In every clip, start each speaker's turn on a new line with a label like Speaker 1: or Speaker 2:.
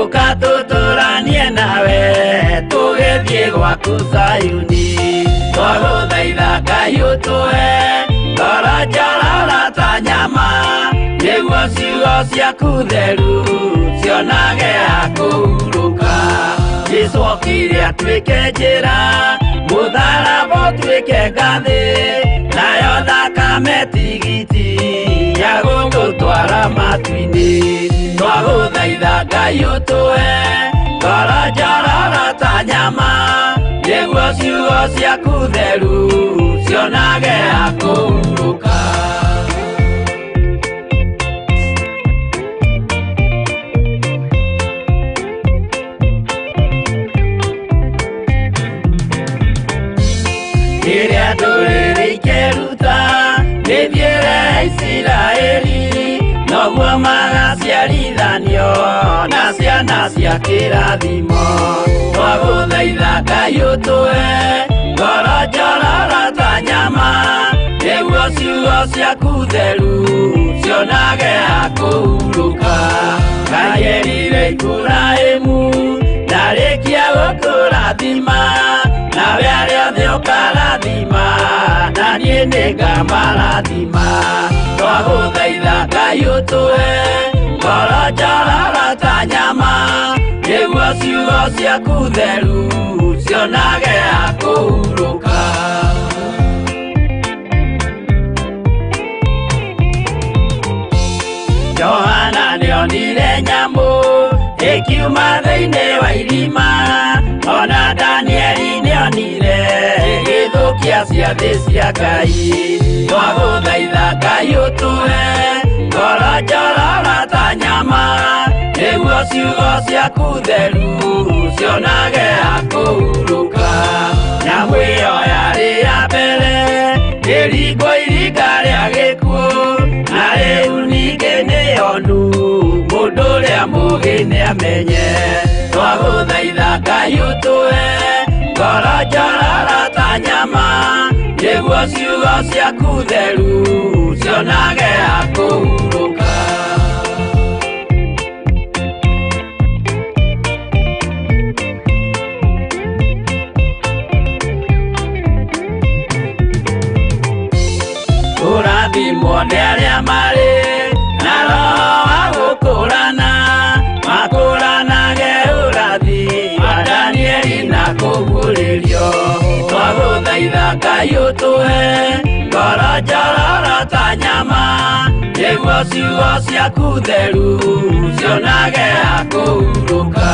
Speaker 1: Ũka tũtũranie nawe tũgĩthiĩ gwaku Zayuni. Twagũthaitha Ngai ũtũhe ngoro njororo ta nyama, nĩguo ciugo ciaku theru cionage ha kũhurũka. Jesũ okire atuĩke njĩra, mũtharaba ũtuĩke ngathĩ, nayo thakame tigiti ya gũtũtwara matu-inĩ. Twagũthaitha Ngai ũtũhe ngoro njororo ta nyama, nĩguo ciugo ciaku theru cionage ha kũhurũka. Rĩrĩa ndũrĩrĩ ikeruta mĩthiĩre ya Isiraeli, noguo magaciarithanio na ciana cia kĩrathimo. Twagũthaitha Ngai ũtũhe ngoro njororo ta nyama, nĩguo ciugo ciaku theru cionage ha kũhurũka. Ngai erire Iburahĩmu ndarĩkia gũkũrathima, nawe arĩa othe ũkarathima, na niĩ nĩngamarathima. Twagũthaitha Ngai ũtũhe ngoro njororo ta nyama, nĩguo ciugo ciaku theru cionage ha kũhurũka. Johana nĩonire nyamũ ĩkiuma thĩinĩ wa irima, ona Danieli nĩonire ĩgĩthũkia ciathĩ cia Ngai. Twagũthaitha Ngai ũtũhe ngoro njororo ta nyama, nĩguo ciugo ciaku theru cionage ha kũhurũka. Nyamũ ĩyo yarĩ ya mbere ĩringwo iringa rĩa gĩkuũ, na rĩu ningĩ nĩyonu mũndũ ũrĩa mũũgĩ nĩamenye. Twagũthaitha Ngai ũtũhe ngoro njororo ta nyama, nĩguo ciugo ciaku theru cionage ha kũhurũka. Kũrathimwo nĩ arĩa marĩ na roho wa gũkũrana, makũranage ũrathi wa Danieli na kũguũrĩrio. Twagũthaitha Ngai ũtũhe ngoro njororo ta nyama, nĩguo ciugo ciaku theru cionage ha kũhurũka.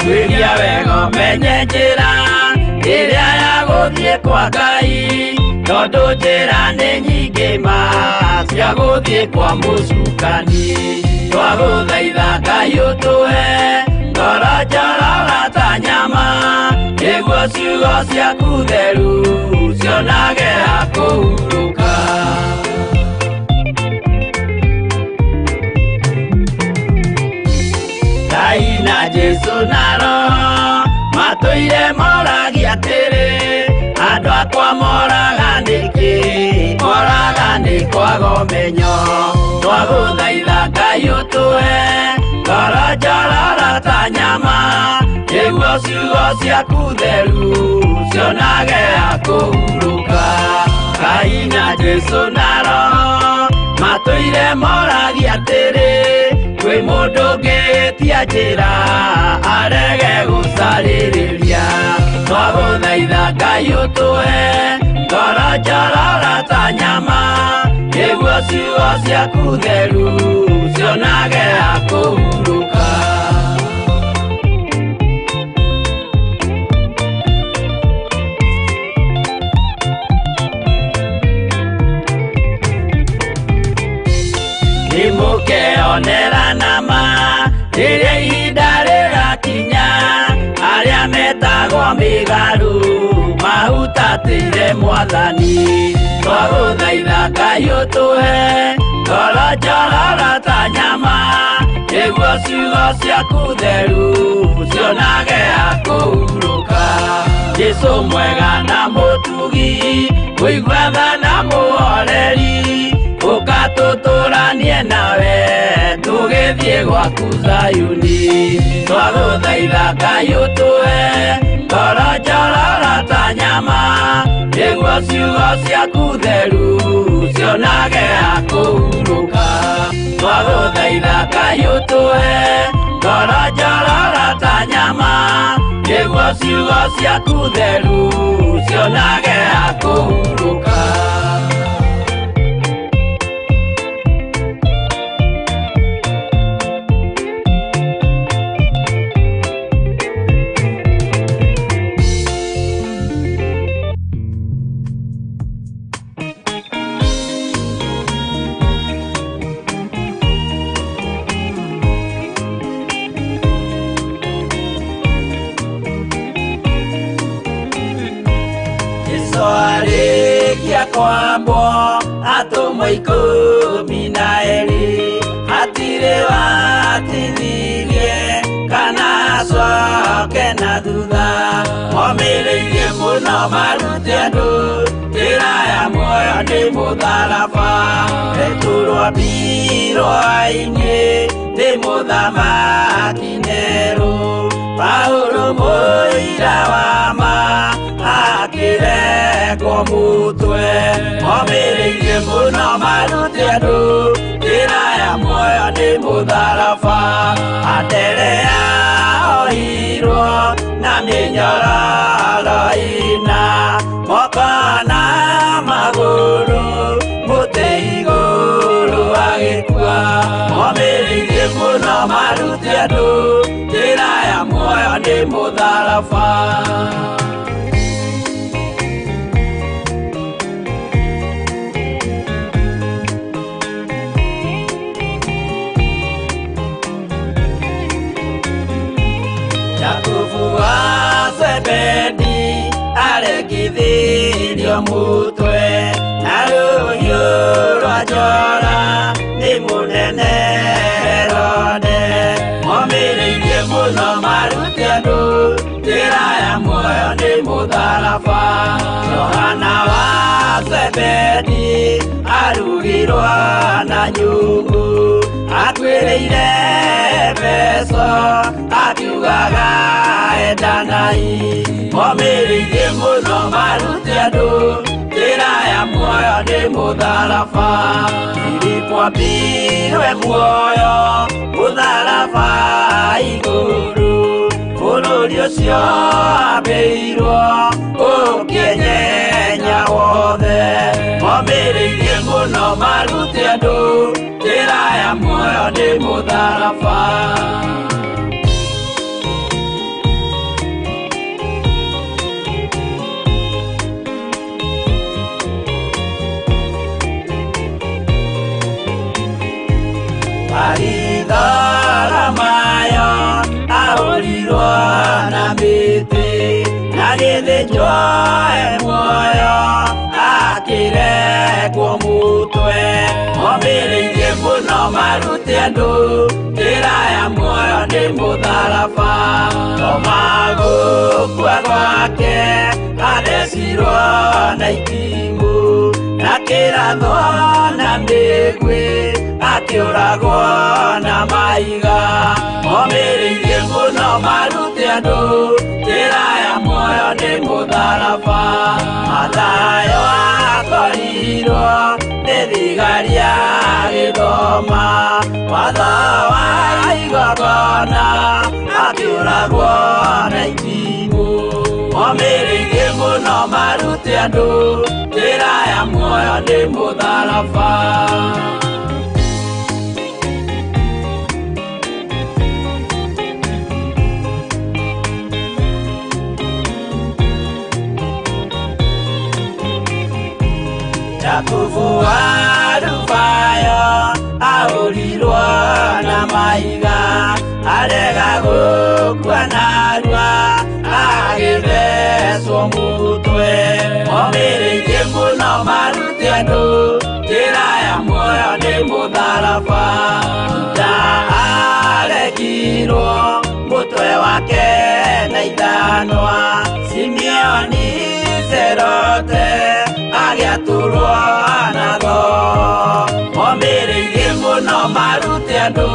Speaker 1: Tuĩria wega ũmenye njĩra ĩrĩa ya gũthiĩ kwa Ngai, tondũ njĩra nĩ nyingĩ ma cia gũthiĩ kwa mũcukani. Twagũthaitha Ngai ũtũhe ngoro njororo ta nyama, nĩguo ciugo ciaku theru cionage ha kũhurũka. Ngai na Jesũ na Roho matũire moragia atĩrĩ, andũ akwa moraga nĩkĩ? Moraga nĩ kwaga ũmenyo. Twagũthaitha Ngai ũtũhe ngoro njororo ta nyama, nĩguo ciugo ciaku theru cionage ha kũhurũka. Ngai na Jesũ na Roho matũire moragia atĩrĩ, kwĩ mũndũ ũngĩtia njĩra arege gũcarĩrĩria. Twagũthaitha Ngai ũtũhe ngoro njororo ta nyama, nĩguo ciugo ciaku theru cionage ha kũhurũka. Nĩmũkeonera nama rĩrĩa ihinda rĩgakinya, arĩa metagwo mĩgarũ mahutatĩire Mwathani. Twagũthaitha Ngai ũtũhe ngoro njororo ta nyama, nĩguo ciugo ciaku theru cionage ha kũhurũka. Jesũ mwega na mũtugi, mũigua tha na mũhoreri, ũka Tũtũranie nawe tũgĩthiĩ gwaku Zayuni. Twagũthaitha Ngai ũtũhe ngoro njororo ta nyama, nĩguo ciugo ciaku theru cionage ha kũhurũka. Twagũthaitha Ngai ũtũhe ngoro njororo ta nyama, nĩguo ciugo ciaku theru cionage ha kũhurũka. Kwambwo atũmwo 12 hatirĩ watithirie kana acoke na thutha. Momĩrĩirie mũno marute andũ njĩra ya muoyo nĩ mũtharaba. Petero ambirwo ainĩ nĩ mũthamaki Nero. Paulo mũira wa ma akĩrekwo mũtwe. Momĩrĩirie mũno marute andũ njĩra ya muoyo nĩ mũtharaba. Anderea ohirwo na mĩnyororo ĩna, moko na magũrũ mũtĩ igũrũ agĩkua. Momĩrĩirie mũno marute andũ njĩra ya muoyo nĩ mũtharaba. Jakubu wa Zebedi arekithirio mũtwe na rũhiũ rwa njora nĩ mũnene Herode. Momĩrĩirie mũno marute andũ njĩra ya muoyo nĩ mũtharaba. Johana wa Zebedi arugirwo na nyũngũ, akuĩrĩire Efeso akiugaga endanai. Momĩrĩirie mũno marute andũ njĩra ya muoyo nĩ mũtharaba. Filipo ambirwe muoyo mũtharaba igũrũ, bũrũri ũcio ambĩirwo ũkĩenyenya wothe. Momĩrĩirie mũno marute andũ njĩra ya muoyo nĩ mũtharaba. Baritholomayo ahũrirwo na mĩtĩ, na gĩthĩnjwo e muoyo akĩrekwo mũtwe. Momĩrĩirie mũno marute andũ njĩra ya muoyo nĩ mũtharaba. Toma gũkua gwake athecirwo na itimũ, na kĩrathwo na mĩguĩ akĩũragwo na mahiga. Momĩrĩirie mũno marute andũ njĩra ya muoyo nĩ mũtharaba. Mathayo akorirwo nĩ thigari agĩthoma watho wa igongona, akĩũragwo na itimũ. Momĩrĩirie mũno marute andũ njĩra ya muoyo nĩ mũtharaba. Jakubu wa Alufayo ahũrirwo na mahiga, arega gũkua narua agĩthecwo mũtwe. Momĩrĩirie mũno marute andũ njĩra ya muoyo nĩ mũtharaba. Juda aregirwo mũtwe wake na ithanwa, Simeoni Zerote agĩatũrwo na thoo. Mũno marute andũ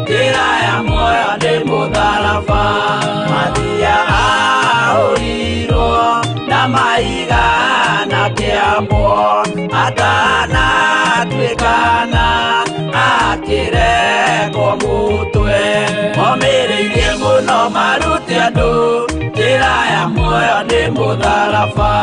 Speaker 1: njĩra ya muoyo nĩ mũtharaba. Mathia ahũrirwo na maiga na kĩambo atanatuĩkana akĩrekwo mũtwe. Momĩrĩirie mũno marute andũ njĩra ya muoyo nĩ mũtharaba.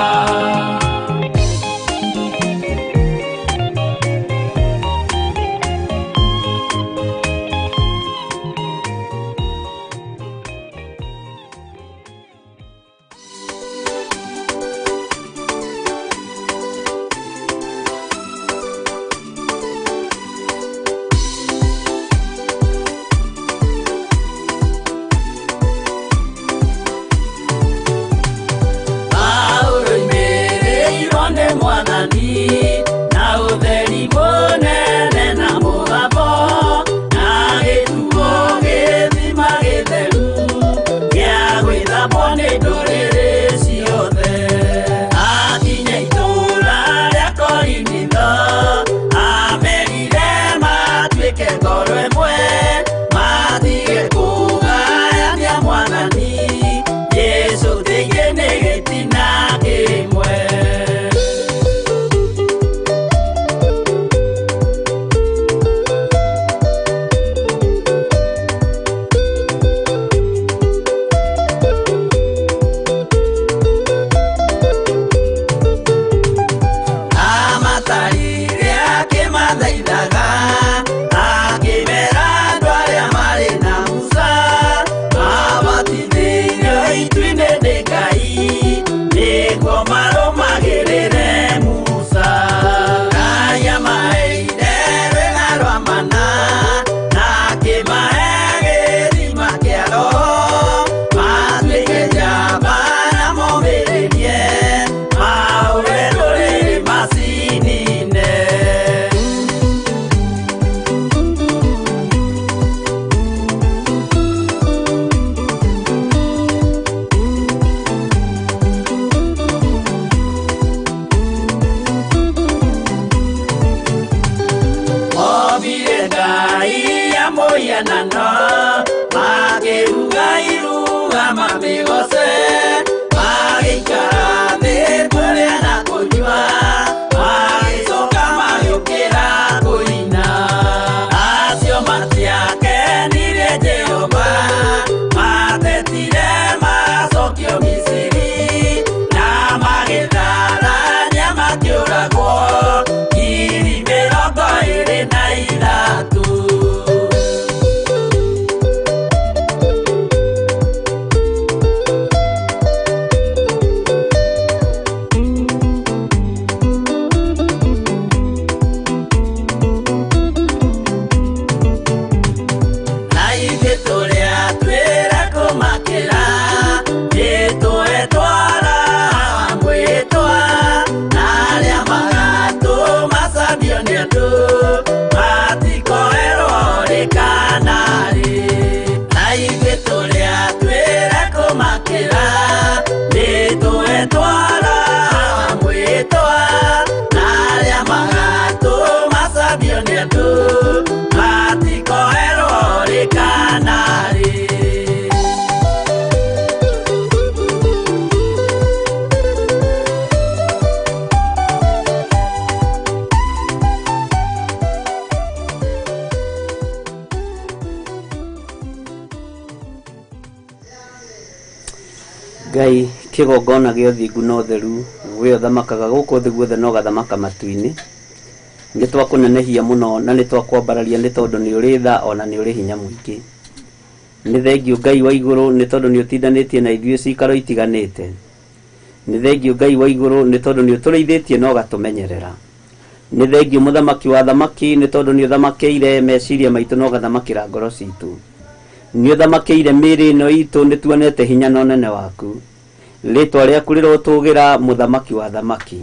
Speaker 2: Ngai kĩgongona gĩa ũthingu na ũtheru we ũthamakaga gũkũ thĩ guothe na ũgathamaka matu-inĩ. Nĩ twakũnenehia mũno na nĩ twakwambararia nĩ tondũ nĩ ũrĩ tha ona nĩ ũrĩ hinya mũingĩ. Nĩ thengiũ Ngai wa igũrũ nĩ tondũ nĩ ũtindanĩtie na ithuĩ cikaro itiganĩte. Nĩ thengiũ Ngai wa igũrũ nĩ tondũ nĩ ũtũrĩithĩtie na ũgatũmenyerera. Nĩ thengiũ mũthamaki wa thamaki nĩ tondũ nĩ ũthamakĩire meciria maitũ na ũgathamakĩra ngoro citũ. Nĩ ũthamakĩire mĩĩrĩ ĩno itũ nĩ tuonete hinya na ũnene waku. Rĩtwa rĩaku rĩrotũgĩra mũthamaki wa thamaki.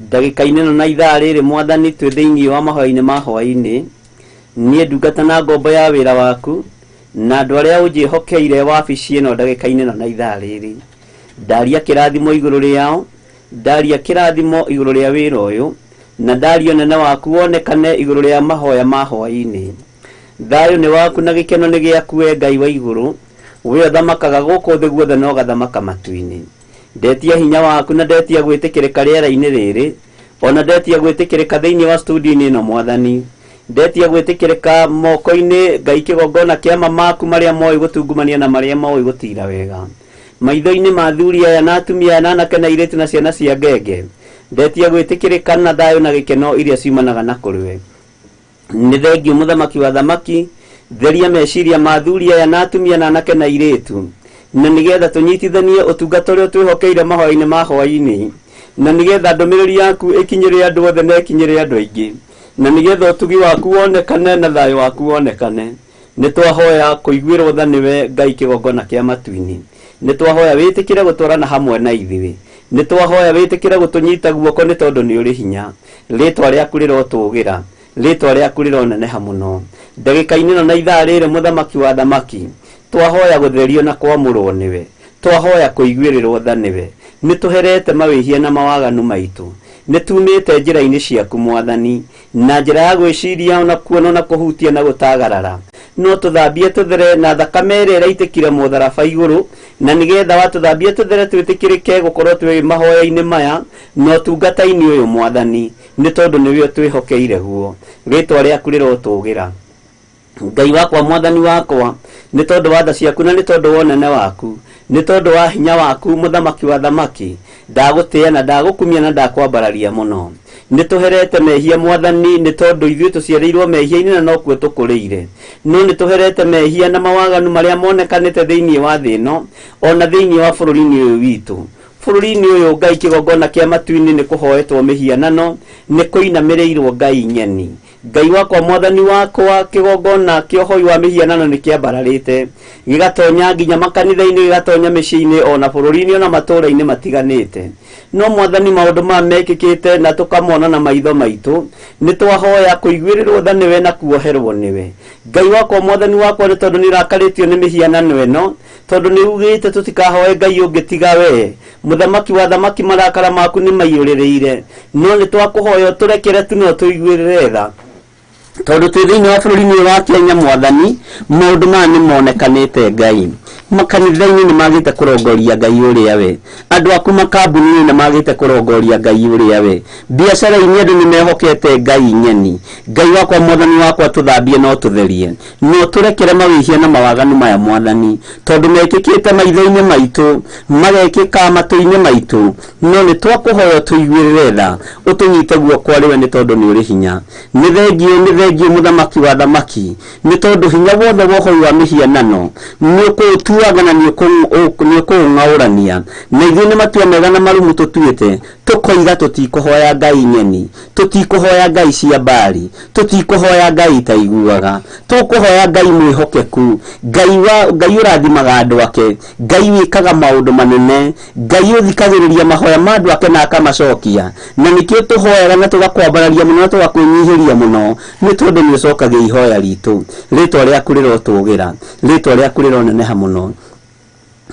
Speaker 2: Ndagĩka-inĩ ĩno na ithaa rĩrĩ mwathani twĩ thĩinĩ wa mahoya-inĩ ma hwaĩ-inĩ. Niĩ ndungata na ngombo ya wĩra waku na andũ arĩa ũnjĩhokeire wabici ĩno ndagĩka-inĩ ĩno na ithaa rĩrĩ. Ndaria kĩrathimo igũrũ rĩao, ndaria kĩrathimo igũrũ rĩa wĩra ũyũ, Na ndario nene waku wonekane igũrũ rĩa mahoya ma hwaĩ-inĩ. Thayũ nĩ waku na gĩkeno nĩ gĩaku we Ngai wa igũrũ, we ũthamakaga gũkũ thĩ guothe na ũgathamaka matu-inĩ. Ndetia hinya waku na ndetia gwĩtĩkĩrĩka rĩera-inĩ rĩrĩ, ona ndetia gwĩtĩkĩrĩka thĩinĩ wa studio-inĩ ĩno mwathani. Ndetia gwĩtĩkĩrĩka moko-inĩ Ngai kĩgongona kĩa mamaku marĩa moĩ gũtungumania na marĩa moĩ gũtira wega. Maitho-inĩ ma athuri aya na atumia aya na anake na airĩtu na ciana cia ngenge, ndetia gwĩtĩkĩrĩka na thayũ na gĩkeno iria ciumanaga na kũrĩ we. Nĩ thengiũ mũthamaki wa thamaki, theria meciria ma athuri aya na atumia na anake na airĩtu, na nĩgetha tũnyitithanie ũtungata ũrĩa twĩhokeire mahoya-inĩ ma hwaĩ-inĩ, na nĩgetha ndũmĩrĩri yaku ĩkinyĩre andũ othe na ĩkinyĩre andũ aingĩ, na nĩgetha ũtugi waku wonekane na thayũ waku wonekane. Nĩ twahoya kũiguĩrwo tha nĩwe Ngai kĩgongona kĩa matu-inĩ. Nĩ twahoya wĩtĩkĩre gũtwarana hamwe na ithuĩ. Nĩ twahoya wĩtĩkĩre gũtũnyita guoko nĩ tondũ nĩ ũrĩ hinya. Rĩtwa rĩaku rĩrotũgĩra, rĩtwa rĩaku rĩroneneha mũno. Ndagĩka-inĩ ĩno na ithaa rĩrĩ mũthamaki wa thamaki, twahoya gũtherio na kwamũrwo nĩwe, twahoya kũiguĩrĩrwo tha nĩwe. Nĩ tũherete mawĩhia na mawaganu maitũ, nĩ tumĩte njĩra-inĩ ciaku mwathani, na njĩra ya gwĩciria ona kuona na kũhutia na gũtagarara. No tũthambie tũthere na thakame ĩrĩa ĩraitĩkire mũtharaba igũrũ, na nĩgetha watũthambie tũthere twĩtĩkĩrĩke gũkorwo twĩ mahoya-inĩ maya na ũtungata-inĩ ũyũ mwathani, nĩ tondũ nĩwe twĩhokeire guo. Rĩtwa rĩaku rĩrotũgĩra Ngai wakwa mwathani wakwa, nĩ tondũ wa tha ciaku na nĩ tondũ wa ũnene waku, nĩ tondũ wa hinya waku mũthamaki wa thamaki, ndagũtĩĩa na ndagũkumia na ndakwambararia mũno. Nĩ tũherete mehia mwathani, nĩ tondũ ithuĩ tũciarĩirwo mehia-inĩ na nokuo tũkũrĩire. No nĩ tũherete mehia na mawaganu marĩa monekanĩte thĩinĩ wa thĩ ĩno, ona thĩinĩ wa bũrũri-inĩ ũyũ witũ. Bũrũri-inĩ ũyũ Ngai kĩgongona kĩa matu-inĩ nĩ kũhoetwo mĩhianano, nĩ kũinamĩrĩirwo Ngai nyeni. Ngai wakwa mwathani wakwa, kĩgongona kĩa ũhoi wa mĩhianano nĩ kĩambararĩte, gĩgatonya nginya makanitha-inĩ, gĩgatonya mĩciĩ-inĩ, ona bũrũri-inĩ, ona matũũra-inĩ matiganĩte. No mwathani, maũndũ maya mekĩkĩte na tũkamona na maitho maitũ, nĩ twahoya kũiguĩrĩrwo tha nĩwe na kuoherwo nĩwe. Ngai wakwa mwathani wakwa, nĩ tondũ nĩ ũrakarĩtio nĩ mĩhianano ĩno, tondũ nĩ ugĩte tũtikahoe Ngai ũngĩ tiga we. Mũthamaki wa thamaki, marakara maku nĩ maiyũrĩrĩire, no nĩ twakũhoya ũtũrekere tu na ũtũiguĩrĩre tha, tondũ twĩ thĩinĩ wa bũrũri-inĩ ũyũ wa Kenya mwathani, maũndũ maya nĩ monekanĩte Ngai. Makanitha-inĩ nĩ magĩte kũrongoria Ngai ũrĩa we, andũ aku makambuni-inĩ nĩ magĩte kũrongoria Ngai ũrĩa we, biacara-inĩ andũ nĩ mehokete Ngai nyeni. Ngai wakwa mwathani wakwa, tũthambie na ũtũtherie, na ũtũrekere mawĩhia na mawaganu maya mwathani, tondũ mekĩkĩte maitho-inĩ maitũ, magekĩka matũ-inĩ maitũ. No nĩ twakũhoya ũtũiguĩrĩre tha, ũtũnyite guoko arĩ we, nĩ tondũ nĩ ũrĩ hinya. Nĩ thengiũ, nĩ thengiũ mũthamaki wa thamaki, nĩ tondũ hinya wothe wa ũhoi wa mĩhianano nĩ ũkũũtuaga na nĩ ũkũũng'aũrania. Na ithuĩ nĩ matua mega na marumu tũtuĩte, tũkoiga tũtikũhoya Ngai nyeni, tũtikũhoya Ngai cia mbari, tũtikũhoya Ngai itaiguaga, tũkũhoya Ngai mwĩhokeku, Ngai wa Ngai ũrathimaga andũ ake, Ngai wĩkaga maũndũ manene, Ngai ũthikagĩrĩria mahoya ma andũ ake na akamacokia. Na nĩkĩo tũhoyaga na tũgakwambararia mũno na tũgakwĩnyihĩria mũno, nĩ tondũ nĩ ũcokagia ihoya ritũ. Rĩtwa rĩaku rĩrotũgĩra, rĩtwa rĩaku rĩroneneha mũno.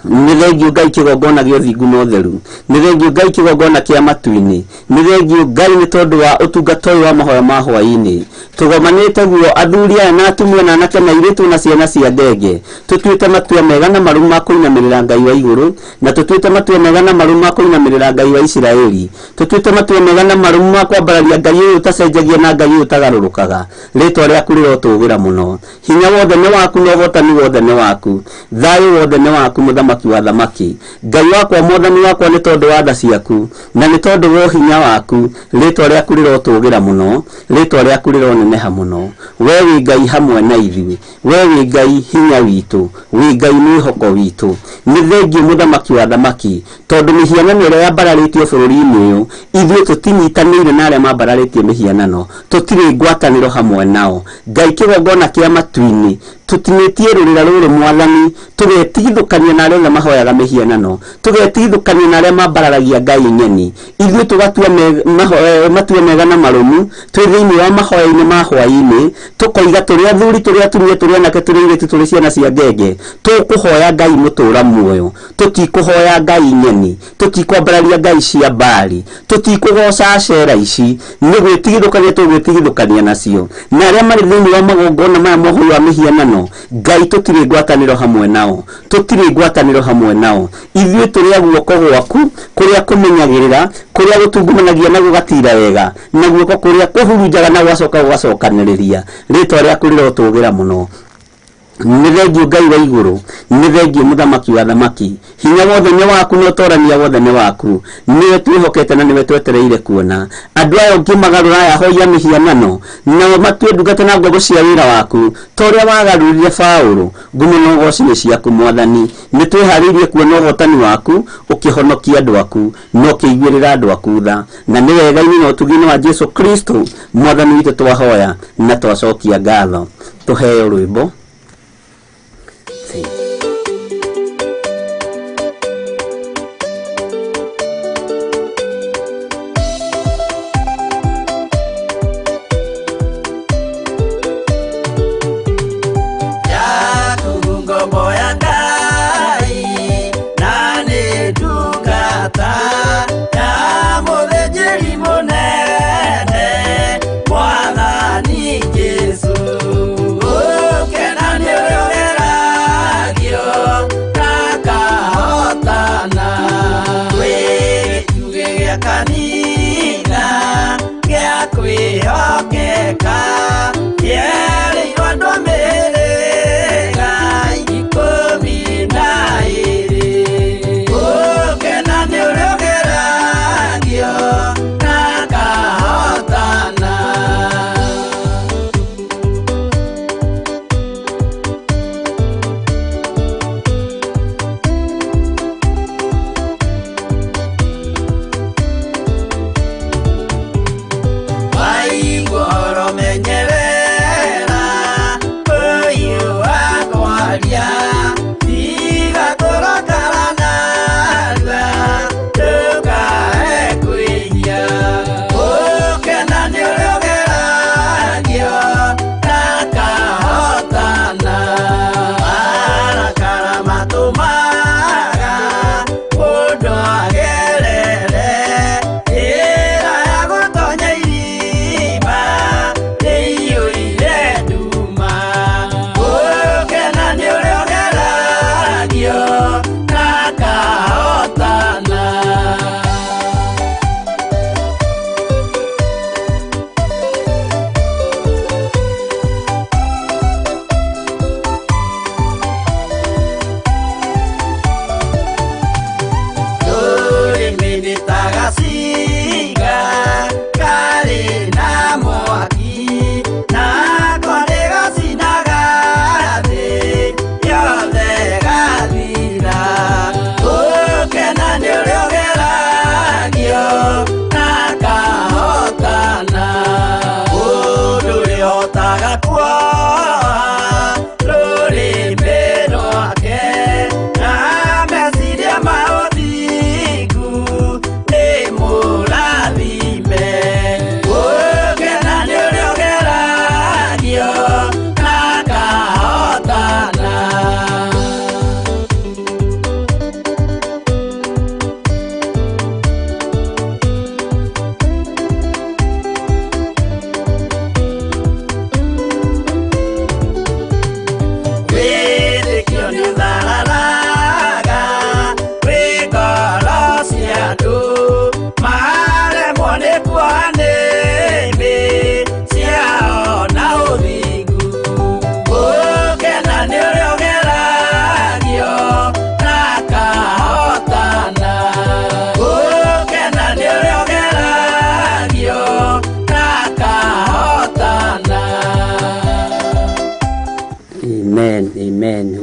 Speaker 2: Nĩ thengiũ Ngai kĩgongona gĩa ũthingu na ũtheru, nĩ thengiũ Ngai kĩgongona kĩa matu-inĩ, nĩ thengiũ Ngai nĩ tondũ wa ũtungata ũyũ wa mahoya ma hwaĩ-inĩ. Tũgomanĩte guo athuri aya na atumia na anake na airĩtu na ciana cia ngenge, tũtuĩte matua mega na marũmu ma kũinamĩrĩra Ngai wa igũrũ, na tũtuĩte matua mega na marũmu ma kũinamĩrĩra Ngai wa Isiraeli, tũtuĩte matua mega na marũmu ma kwambararia Ngai ũyũ ũtacenjagia na Ngai ũyũ ũtagarũrũkaga. Rĩtwa rĩaku rĩrotũgĩra mũno. Hinya wothe nĩ waku na ũhotani wothe nĩ waku, thayũ wothe nĩ waku mũthamaki wa thamaki. Ngai wakwa mwathani wakwa, nĩ tondũ wa tha ciaku na nĩ tondũ wa ũhinya waku, rĩtwa rĩaku rĩrotũgĩra mũno, rĩtwa rĩaku rĩroneneha mũno. We wĩ Ngai hamwe na ithuĩ, we wĩ Ngai hinya witũ, wĩ Ngai mwĩhoko witũ. Nĩ thengiũ mũthamaki wa thamaki, tondũ mĩhianano ĩrĩa yambararĩtio bũrũri-inĩ ũyũ, ithuĩ tũtinyitanĩire na arĩa mambararĩtie mĩhianano, tũtirĩ ngwatanĩro hamwe nao. Ngai kĩgongona kĩa matu-inĩ, Tũtinĩtie rũrĩra rũrũ mwathani, tũgetigithũkania na arĩa othe mahoyaga mĩhianano, tũgetigithũkania na arĩa mambararagia ngai ng'eni. Ithuĩ tũgatua matua mega na marũmu, twĩ thĩinĩ wa mahoya-inĩ ma hwaĩ-inĩ, tũkoiga tũrĩ athuri, tũrĩ atumia, tũrĩ anake, tũrĩ airĩtu, tũrĩ ciana cia ngenge, tũkũhoya Ngai mũtũra muoyo, tũtikũhoya ngai ng'eni, tũtikwambararia ngai cia Baali, tũtikũgoca acera ici, nĩ gwĩtigithũkania tũgwĩtigithũkania nacio. Na arĩa marĩ thĩinĩ wa magongona maya mohoi wa mĩhianano, Ngai tũtirĩ ngwatanĩro hamwe nao, tũtirĩ ngwatanĩro hamwe nao. Ithuĩ tũrĩ a guoko gwaku kũrĩa kũmenyagĩrĩra, kũrĩa gũtungumanagia na gũgatira wega, na guoko kũrĩa kũhurunjaga na gũgacoka gũgacokanĩrĩria. Rĩtwa rĩaku rĩrotũgĩra mũno. Nĩ thengio Ngai wa igũrũ, nĩ thengio mũthamaki wa thamaki. Hinya wothe nĩ waku na ũtorania wothe nĩ waku. Nĩwe twĩhokete na nĩwe twetereire kuona. Andũ aya ũngĩmagarũra aya ahoi a mĩhianano, nao matue ndungata na ngombo cia wĩra waku, ta ũrĩa wagarũrire Paũlũ. Ngumo na ũgoci nĩ ciaku mwathani. Nĩ twĩharĩirie kuona ũhotani waku ũkĩhonokia andũ aku na ũkĩiguĩrĩra andũ aku tha. Na nĩ wega-inĩ na ũtugi-inĩ wa Jesu Kristo mwathani witũ twahoya na twacokia ngatho. Tũheo rwĩmbo.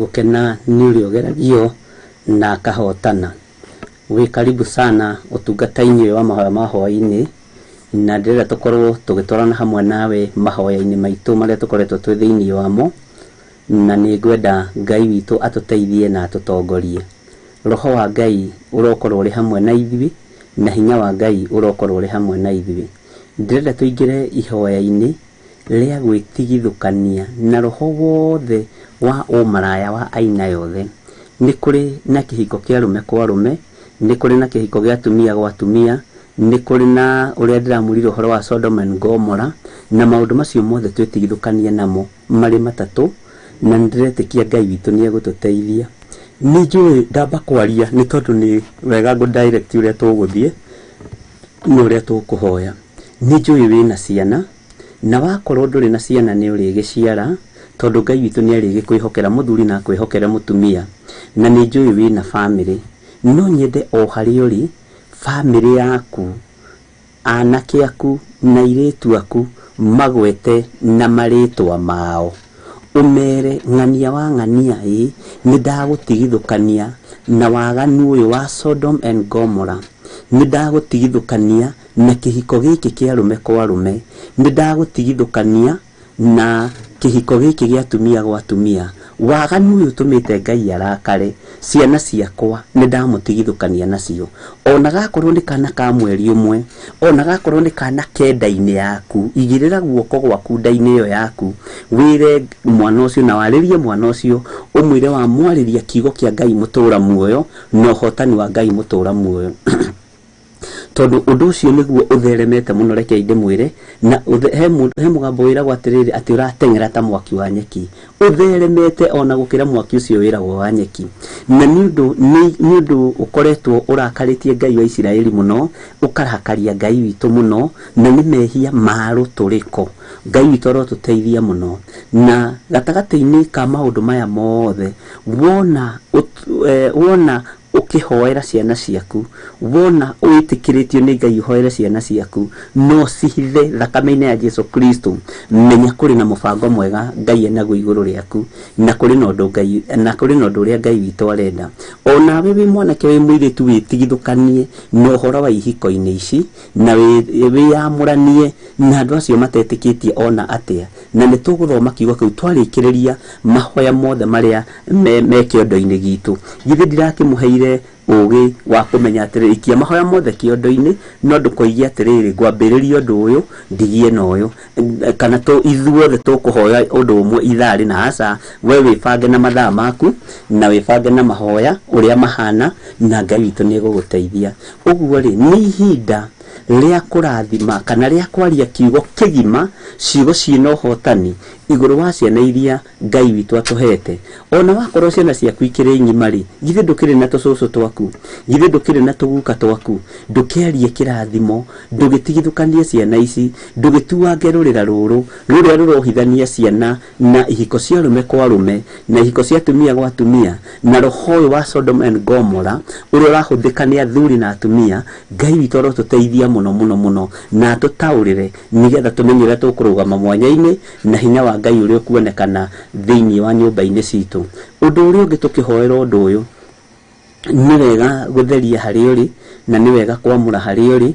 Speaker 2: Gukena nĩ ũrĩa ũgeragio na akahotana. Wĩ karibu sana ũtungata-inĩ ũyũ wa mahoya ma hwaĩ-inĩ, na ndĩrenda tũkorwo tũgĩtwarana hamwe nawe mahoya-inĩ maitũ marĩa tũkoretwo twĩ thĩinĩ wamo. Na nĩ ngwenda Ngai witũ atũteithie na atũtongorie. Roho wa Ngai ũrokorwo ũrĩ hamwe na ithuĩ, na hinya wa Ngai ũrokorwo ũrĩ hamwe na ithuĩ. Ndĩrenda tũingĩre ihoya-inĩ rĩa gwĩtigithũkania na roho wothe wa ũmaraya wa aina yothe. Nĩ kũrĩ na kĩhiko kĩa arũme kwa arũme, nĩ kũrĩ na kĩhiko gĩa atumia gwa atumia, nĩ kũrĩ na ũrĩa ndĩramwĩrire ũhoro wa Sodom and Gomorrah, na maũndũ macio mothe twĩtigithũkanie namo marĩ matatũ, na nĩndĩretĩkia Ngai witũ nĩ egũtũteithia. Nĩ njũĩ ndamba kwaria nĩ tondũ nĩ wega ngũ direct ũrĩa tũgũthiĩ na ũrĩa tũkũhoya. Nĩ njũĩ wĩna ciana, na wakorwo ndũrĩ na ciana nĩ ũrĩgĩciara, tondũ Ngai witũ nĩ arĩgĩkwĩhokera mũthuri na akwĩhokere mũtumia, na nĩ njũĩ wĩna bamĩrĩ. No nyende o harĩa ũrĩ, bamĩrĩ yaku, anake aku na airĩtu aku magwete na marĩtwa mao. Ũmere ng'ania wa ng'ania ĩ, nĩ ndagũtigithũkania na waganu ũyũ wa Sodom and Gomorrah. Nĩ ndagũtigithũkania na kĩhiko gĩkĩ kĩa arũme kwa arũme. Nĩ ndagũtigithũkania na kĩhiko gĩkĩ gĩa atumia gwa atumia. Waganu ũyũ ũtũmĩte Ngai arakare, ciana ciakwa nĩ ndamũtigithũkania nacio. Ona gakorwo nĩ kana ka mweri ũmwe, ona gakorwo nĩ kana ke nda-inĩ yaku, igĩrĩra guoko gwaku nda-inĩ ĩyo yaku, wĩre mwana ũcio na warĩrie mwana ũcio, ũmwĩre wamwarĩria kiugo kĩa Ngai mũtũra muoyo na ũhotani wa Ngai mũtũra muoyo. Tondũ ũndũ ũcio nĩguo ũtheremete mũno, reke ndĩmwĩre, na he mũgambo wĩragwo atĩrĩrĩ atĩ ũrateng'era ta mwaki wa nyeki, ũtheremete ona gũkĩra mwaki ũcio wĩragwo wa nyeki. Na nĩ ũndũ ũkoretwo ũrakarĩtie Ngai wa Isiraeli mũno, ũkarakaria Ngai witũ mũno, na nĩ mehia ma rũtũrĩko. Ngai witũ arotũteithia mũno. Na gatagatĩ-inĩ ka maũndũ maya mothe, wona ũkĩhoera ciana ciaku, wona wĩtĩkĩrĩtio nĩ Ngai ũhoere ciana ciaku, no cihithe thakame-inĩ ya Jesu Kristo, menya kũrĩ na mũbango mwega Ngai enaguo igũrũ rĩaku, na kũrĩ na ũndũ Ngai, na kũrĩ na ũndũ ũrĩa Ngai witũ arenda. Onawe wĩ mwanake wĩ mũirĩtu wĩtigithũkanie na ũhoro wa ihiko-inĩ ici, na wĩyamũranie na andũ acio matetĩkĩtie ona atĩa. Na nĩ tũgũthoma kiugo kĩu twarĩkĩrĩria mahoya mothe marĩa me kĩondo-inĩ gitũ. Githĩ ndirakĩmũheire ũgĩ wa kũmenya atĩrĩrĩ, ikia mahoya mothe kĩondo-inĩ, no ndũkoige atĩrĩrĩ ngwambĩrĩria ũndũ ũyũ ndigie na ũyũ, kana ithuothe tũkũhoya ũndũ ũmwe ithaa rĩna. Aca, we wĩbange na mathaa maku na wĩbange na mahoya ũrĩa mahana, na Ngai witũ nĩ egũgũteithia. Ũguo rĩ, nĩ ihinda rĩa kũrathima kana rĩa kwaria kiugo kĩgima, ciugo ciĩna ũhotani igũrũ wa ciana iria Ngai witũ atũhete. Ona wakorwo ciana ciaku ikĩrĩ ng'ima rĩ, githĩ ndũkĩrĩ na tũcũcũ twaku, githĩ ndũkĩrĩ na tũguka twaku, ndũkĩarie kĩrathimo, ndũgĩtigithũkanie ciana ici, ndũgĩtuange rũrĩra rũrũ rũrĩa rũrohithania ciana na ihiko cia arũme kwa arũme na ihiko cia atumia gwa atumia, na roho ũyũ wa Sodom and Gomorrah ũrĩa ũrahũthĩka nĩ athuri na atumia. Ngai witũ arotũteithia mũno mũno mũno, na atũtaũrĩre nĩgetha tũmenye ũrĩa tũkũrũgama mwanya-inĩ na hinya wa Ngai ũrĩa ũkuonekana thĩinĩ wa nyũmba-inĩ citũ. Ũndũ ũrĩa ũngĩ tũkĩhoera ũndũ ũyũ, nĩ wega gũtheria harĩa ũrĩ, na nĩ wega kwamũra harĩa ũrĩ,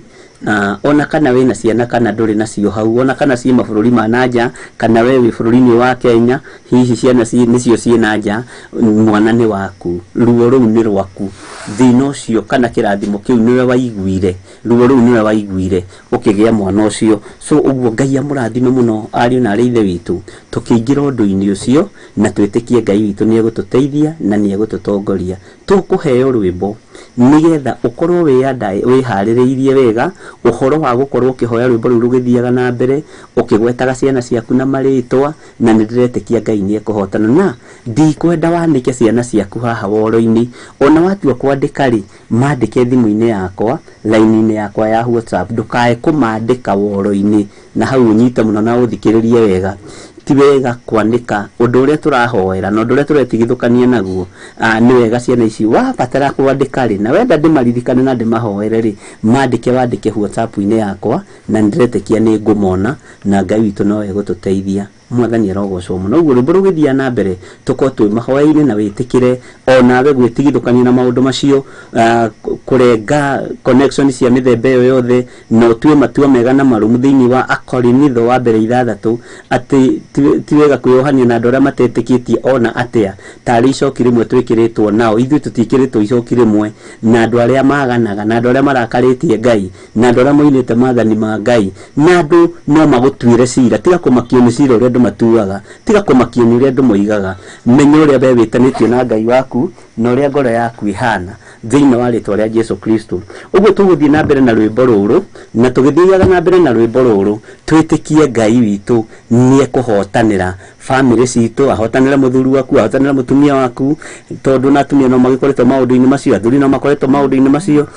Speaker 2: ona kana wĩna ciana kana ndũrĩ nacio hau, ona kana ciĩ mabũrũri ma na nja, kana we wĩ bũrũri-inĩ wa Kenya, hihi ciana nĩcio ciĩ na nja, mwana nĩ waku, ruo rũu nĩ rwaku, thĩna ũcio kana kĩrathimo kĩu nĩwe waiguire, ruo rũu nĩwe waiguire ũkĩgĩa mwana ũcio. So ũguo Ngai amũrathime mũno ariũ na arĩ ithe witũ, tũkĩingĩra ũndũ-inĩ ũcio na twĩtĩkie Ngai witũ nĩ egũtũteithia na nĩ egũtũtongoria. Tũkũheo rwĩmbo nĩgetha ũkorwo wĩharĩrĩirie wega ũhoro wa gũkorwo ũkĩhoya rwĩmbo rũu rũgĩthiaga na mbere, ũkĩgwetaga ciana ciaku na marĩtwa, na nĩ ndĩretĩkia Ngai nĩ ekũhotana. Na ndikwenda wanĩke ciana ciaku haha woro-inĩ, ona watua kwandĩka rĩ, mandĩke thimũ-inĩ yakwa, line-inĩ yakwa ya WhatsApp, ndũkae kũmandĩka woro-inĩ, na hau ũnyite mũno na ũthikĩrĩrie wega. Ti wega kwanĩka ũndũ ũrĩa tũrahoera na ũndũ ũrĩa tũretigithũkania naguo. Nĩ wega ciana ici wabatara kwandĩka rĩ, na wenda ndĩmaririkane na ndĩmahoere rĩ, mandĩke wandĩke WhatsApp-inĩ yakwa, na nĩndĩretĩkia nĩ ngũmona, na Ngai witũ no egũtũteithia. Mwathani arogocwo mũno. Ũguo rwĩmbo rũgĩthiĩ na mbere tũkorwo twĩ mahoya-inĩ na wĩtĩkĩre onawe gwĩtigithũkania na maũndũ macio, kũrenga connection cia mĩthemba ĩyo yothe, na ũtue matua mega na marũmu thĩinĩ wa Akorinitho wa mbere 6 atĩ ti wega kwĩyohania na andũ arĩa matetĩkĩtie ona atĩa, tarĩ icoki rĩmwe twĩkĩrĩtwo nao. Ithuĩ tũtiĩkĩrĩtwo icoki rĩmwe na andũ arĩa maganaga, na andũ arĩa marakarĩtie Ngai, na andũ arĩa moinĩte maathani ma Ngai, na andũ no magũtuĩre cira. Tiga kũmakio nĩ cira ũrĩa andũ matuaga, tiga kũmakio nĩ ũrĩa andũ moigaga. Menya ũrĩa we wĩtanĩtio na Ngai waku na ũrĩa ngoro yaku ĩhana thĩinĩ wa rĩtwa rĩa Jesu Kristo. Ũguo tũgũthiĩ na mbere na rwĩmbo rũrũ, na tũgĩthiaga na mbere na rwĩmbo rũrũ twĩtĩkie Ngai witũ nĩekũhotanĩra bamĩrĩ citũ, ahotanĩre mũthuri waku, ahotanĩre mũtumia waku, tondũ na atumia no magĩkoretwo maũndũ-inĩ macio, athuri no makoretwo maũndũ-inĩ macio,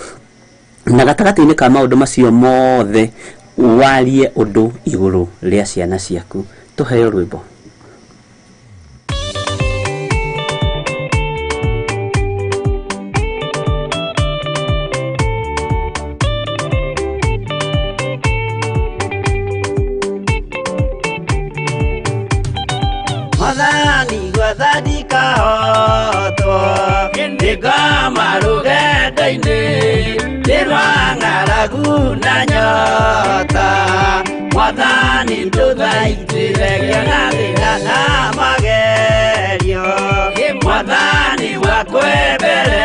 Speaker 2: na gatagatĩ-inĩ ka maũndũ macio mothe warie ũndũ igũrũ rĩa ciana ciaku. Tũheo rwĩmbo.
Speaker 1: Mwathani gwathani kahotwo nĩngoma rũgendo-inĩ nĩ rwa ng'aragu na nyota. Mwathani ndũthaitĩre ngĩona thĩna na magerio, Mwathani wakwe mbere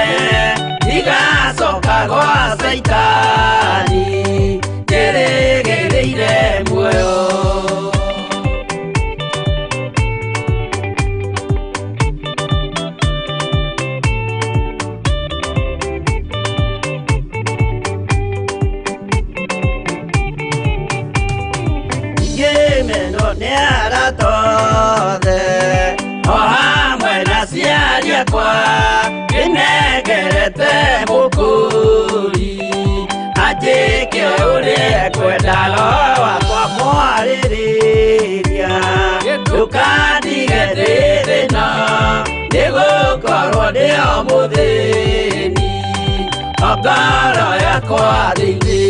Speaker 1: ndigacoka gwa Caitani ndĩrĩgĩrĩire muoyo. Ngĩmenwo nĩ arata othe o hamwe na aciari akwa, ndĩnengerete mũkũri anjĩke ũrĩa ekwenda, roho wakwa mwarĩrĩria ndũkandige ndĩ thĩna, nĩgũkorwo ndĩ o mũthĩni o ngoro yakwa thĩinĩ.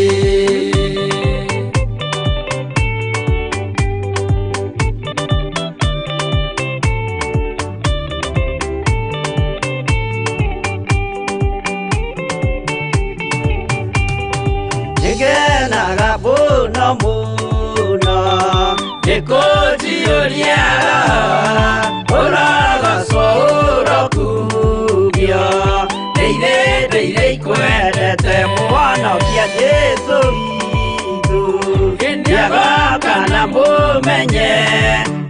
Speaker 1: Nĩngenaga mũno mũno nĩkũnjiyũria roho, ũrogocwo ũrokumio, ndĩire ndĩire ikwendete Mũhonokia Jesũ witũ. Nĩagoka na mũmenye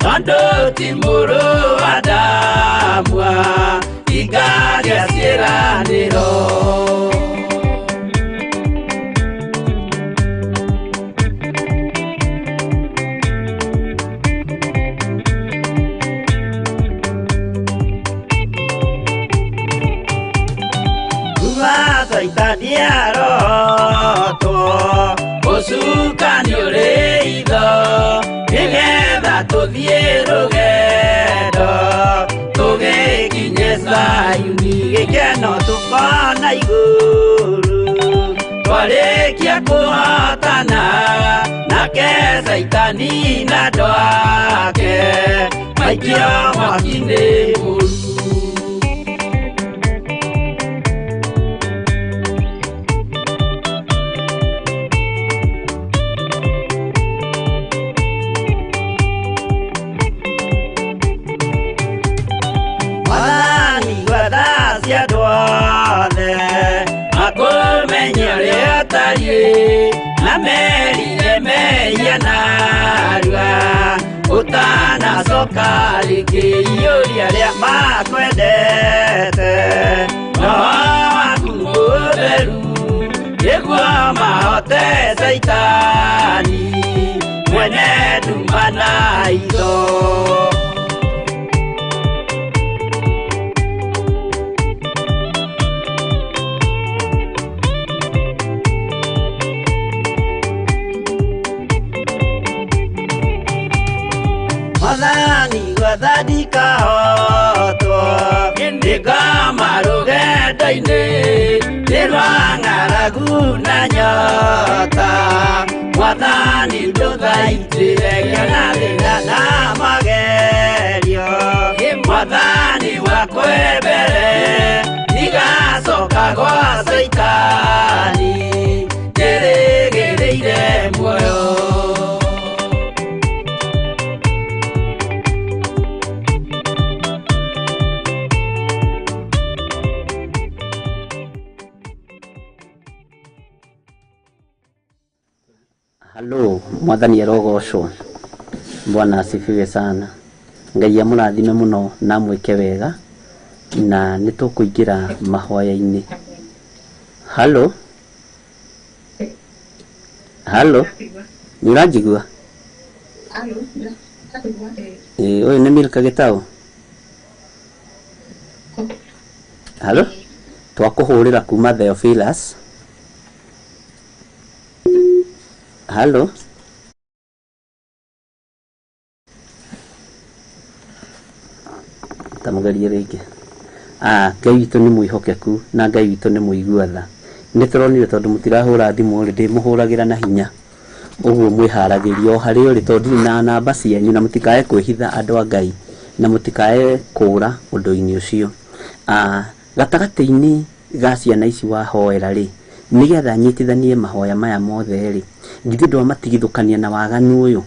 Speaker 1: tondũ ti mũrũ wa Adamu ingagĩa ciĩranĩro. Caitani arotwo ũcukani ũrĩ itho, nĩgetha tũthiĩ rũgendo tũgĩkinye Zayuni, gĩkeno tũkona igũrũ twarĩkia kũhotana nake Caitani na andũ ake maikio mwaki-inĩ mũru. Mwathani gwathacia andũ othe makũmenye ũrĩa ũtariĩ, na merire mehia narua ũtanacoka rĩngĩ. Iyũria arĩa makwendete roho waku mũtheru, nĩguo mahote Caitani mwene nduma na itho. Mwathani gwathani kahotwo nĩngoma rũgendo-inĩ nĩ rwa ng'aragu na nyota. Mwathani ndũthaitĩre ngĩona thĩna na magerio. Mwathani wakwembere ndigacoka gwa Caitani njĩrĩgĩrĩire muoyo.
Speaker 2: Halo, mwathani arogocwo. Bwana asifiwe sana. Ngai amũrathime mũno na amwĩke wega, na nĩ tũkũingĩra mahoya-inĩ. Halo, halo, nĩ ũranjigua? Ĩ, ũyũ nĩ Milka Gĩtaũ. Halo, twakũhũrĩra kuma Theophilus. Halo, tamũgerie rĩngĩ. Ngai witũ nĩ mwĩhokeku na Ngai witũ nĩ mũigua tha. Nĩ tũronire tondũ mũtirahũra thimũ rĩ, ndĩmũhũragĩra na hinya. Ũguo mwĩharagĩrie o harĩa ũrĩ tondũ ndirĩ na namba cianyu, na mũtikae kwĩhitha andũ a Ngai, na mũtikae kũũra ũndũ-inĩ ũcio. Gatagatĩ-inĩ ga ciana ici wahoera rĩ, nĩgetha nyitithanie mahoya maya mothe rĩ, githĩ ndwamatigithũkania na waganu ũyũ?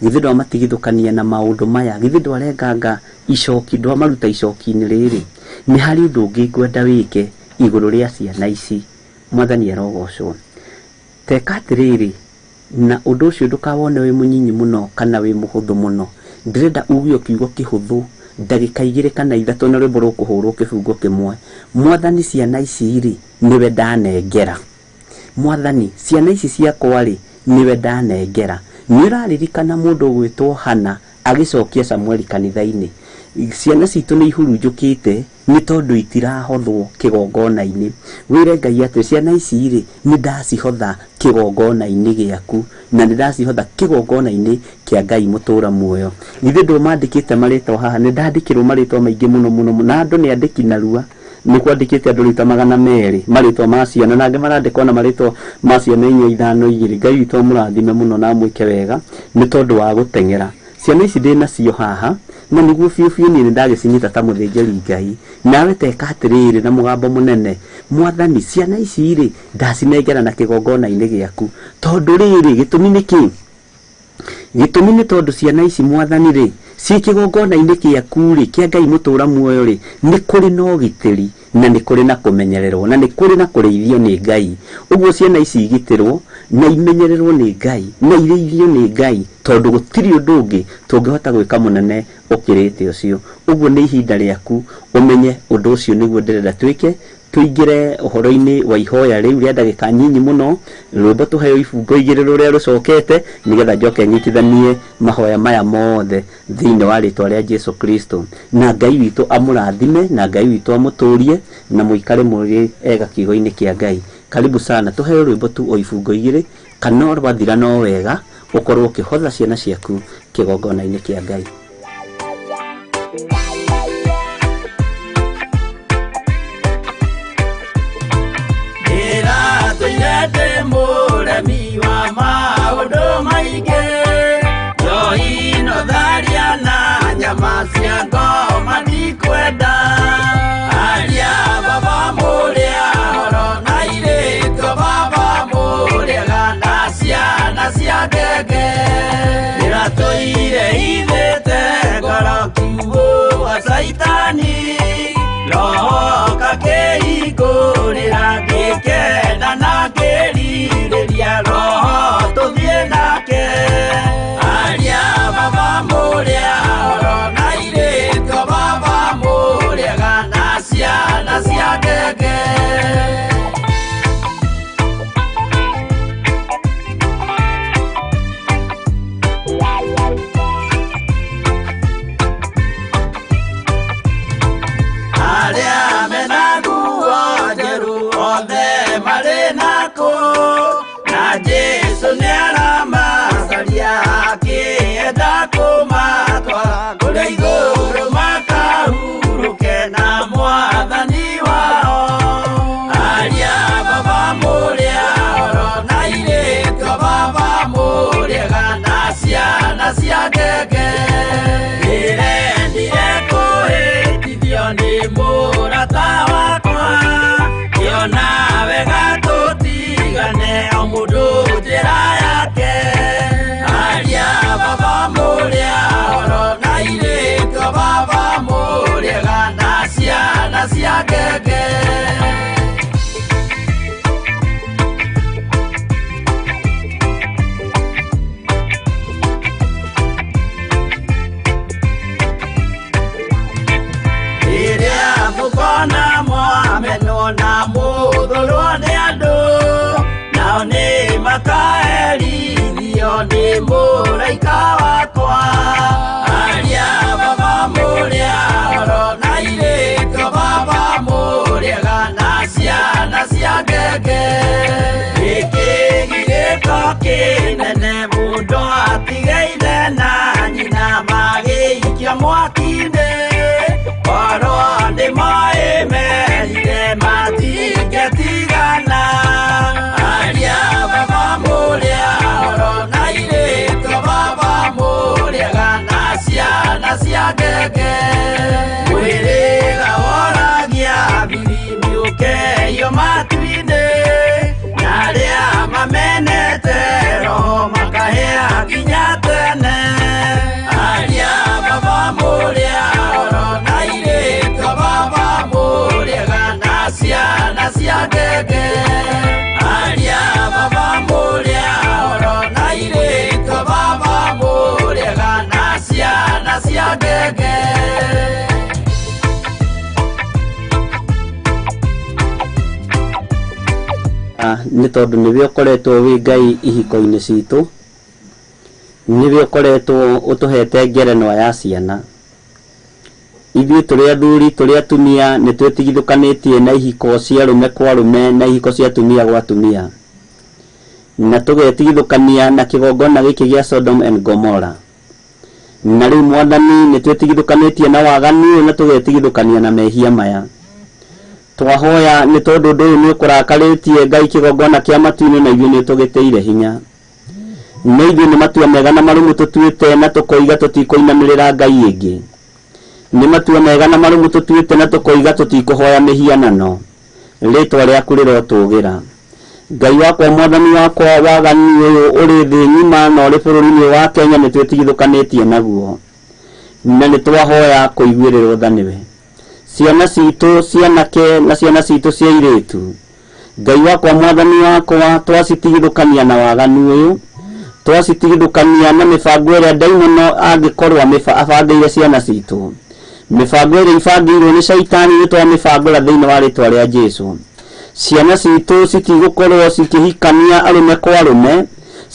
Speaker 2: Githĩ ndwamatigithũkania na maũndũ maya? Githĩ ndwarenganga icoki, ndwamaruta icoki-inĩ rĩrĩ? Nĩ harĩ ũndũ ũngĩ ngwenda wĩke igũrũ rĩa ciana ici. Mwathani arogocwo. Teka atĩrĩrĩ, na ũndũ ũcio ndũkawone wĩ mũnyinyi mũno kana wĩ mũhũthũ mũno. Ndĩrenda uge o kiugo kĩhũthũ, ndagĩka 2 kana 3 na rwĩmbo rũkũhũrwo kĩbungo kĩmwe. Mwathani ciana ici rĩ, nĩwe ndanengera. Mwathani ciana ici ciakwa rĩ, nĩwe ndanengera. Nĩ ũraririkana mũndũ ũgwĩtwo Hana agĩcokia Samueli kanitha-inĩ. Ciana citũ nĩ ihurunjũkĩte nĩ tondũ itirahothwo kĩgongona-inĩ. Wĩre Ngai atĩ ciana ici rĩ, nĩ ndacihotha kĩgongona-inĩ gĩaku, na nĩ ndacihotha kĩgongona-inĩ kĩa Ngai mũtũra muoyo. Githĩ ndũmandĩkĩte marĩtwa haha? Nĩ ndandĩkĩrwo marĩtwa maingĩ mũno mũno mũno, na andũ nĩ andĩki narua. Nĩ kwandĩkĩte andũ rĩu ta 200 marĩtwa ma ciana, na angĩ marandĩkwo na marĩtwa ma ciana 4 5 2. Ngai witũ amũrathime mũno na amwĩke wega nĩ tondũ wa gũteng'era. Ciana ici ndĩ nacio haha, na nĩguo biũ biũ niĩ nĩ ndagĩcinyita ta mũthĩnjĩri Ngai. Nawe teka atĩrĩrĩ na mũgambo mũnene, Mwathani ciana ici rĩ, ndacinengera na kĩgongona-inĩ gĩaku. Tondũ rĩrĩ, gĩtũmi nĩ kĩ? Gĩtũmi nĩ tondũ ciana ici Mwathani rĩ, ciĩ kĩgongona-inĩ gĩaku rĩ, kĩa Ngai mũtũra muoyo rĩ, nĩ kũrĩ na ũgitĩri, na nĩ kũrĩ na kũmenyererwo, na nĩ kũrĩ na kũrĩithio nĩ Ngai. Ũguo ciana ici igitĩrwo na imenyererwo nĩ Ngai, na irĩithio nĩ Ngai, tondũ gũtirĩ ũndũ ũngĩ tũngĩhota gwĩka mũnene ũkĩrĩte ũcio. Ũguo nĩ ihinda rĩaku ũmenye ũndũ ũcio nĩguo ndĩrenda twĩke. Tũingĩre ũhoro-inĩ wa ihoya rĩu rĩa ndagĩka nyinyi mũno, rwĩmbo tũheo ibungo 2 rũrĩa rũcokete, nĩgetha njoke nyitithanie mahoya maya mothe thĩinĩ wa rĩtwa rĩa Jesu Kristo. Na Ngai witũ amũrathime, na Ngai witũ amũtũrie, na mũikare mũrĩ ega kiugo-inĩ kĩa Ngai. Karibu sana, tũheo rwĩmbo tu o ibungo 2, kana rwathira no wega ũkorwo ũkĩhotha ciana ciaku kĩgongona-inĩ kĩa Ngai.
Speaker 1: Mũremi wa maũndũ maingĩ, njohi no tharia na nyama cia ngoma ndikwenda. Aria baba mũrĩa horo na airĩtu baba mũrĩaga na ciana cia ngenge. Ndĩratũire ithĩte ngenge. Gĩkĩ gĩgĩko kĩnene mũndũ atigaire na nyina magĩikia mwaki-inĩ. Korwo nĩ moĩ merire matingĩtigana. Aria baba mũrĩa oro na airĩtu baba mũrĩega na ciana cia ngenge. Mwĩrĩga woragia biribiri ũkeio matu-inĩ, na arĩa mamenete roho makahĩa nginya tene. Aria baba mũrĩa oro na airĩtu baba mũrĩega na ciana cia ngenge. Aria baba mũrĩa oro na airĩtu baba mũrĩega na ciana cia ngenge.
Speaker 2: Nĩ tondũ nĩwe ũkoretwo wĩ Ngai ihiko-inĩ citũ, nĩwe ũkoretwo ũtũhete ngerenwa ya ciana. Ithuĩ tũrĩ athuri tũrĩ atumia nĩ twĩtigithũkanĩtie na ihiko cia arũme kwa arũme na ihiko cia atumia gwa atumia, na tũgetigithũkania na kĩgongona gĩkĩ gĩa Sodom and Gomorrah. Na rĩu Mwathani nĩ twĩtigithũkanĩtie na waganu ũyũ na tũgetigithũkania na mehia maya. Twahoya nĩ tondũ ũndũ ũyũ nĩ ũkũrakarĩtie Ngai kĩgongona kĩa matu-inĩ na ithuĩ nĩ tũgĩtĩire hinya. Na ithuĩ nĩ matua mega na marũmu tũtuĩte na tũkoiga tũtikũinamĩrĩra Ngai ĩngĩ. Nĩ matua mega na marũmu tũtuĩte na tũkoiga tũtikũhoya mĩhianano. Rĩtwa rĩaku rĩrotũgĩra. Ngai wakwa Mwathani wakwa, waganu ũyũ ũrĩ thĩ ng'ima na ũrĩ bũrũri-inĩ wa Kenya nĩ twĩtigithũkanĩtie naguo, na nĩ twahoya kũiguĩrĩrwo tha nĩwe. Ciana citũ cianake na ciana citũ cia airĩtu, Ngai wakwa Mwathani wakwa, twacitigithũkania na waganu ũyũ, twacitigithũkania na mĩbango ĩrĩa ndaimono angĩkorwo abangĩire ciana citũ. Mĩbango ĩrĩa ibangĩirwo nĩ caitani nĩ twamĩbangũra thĩinĩ wa rĩtwa rĩa Jesũ. Ciana citũ citigũkorwo cikĩhikania arũme kwa arũme,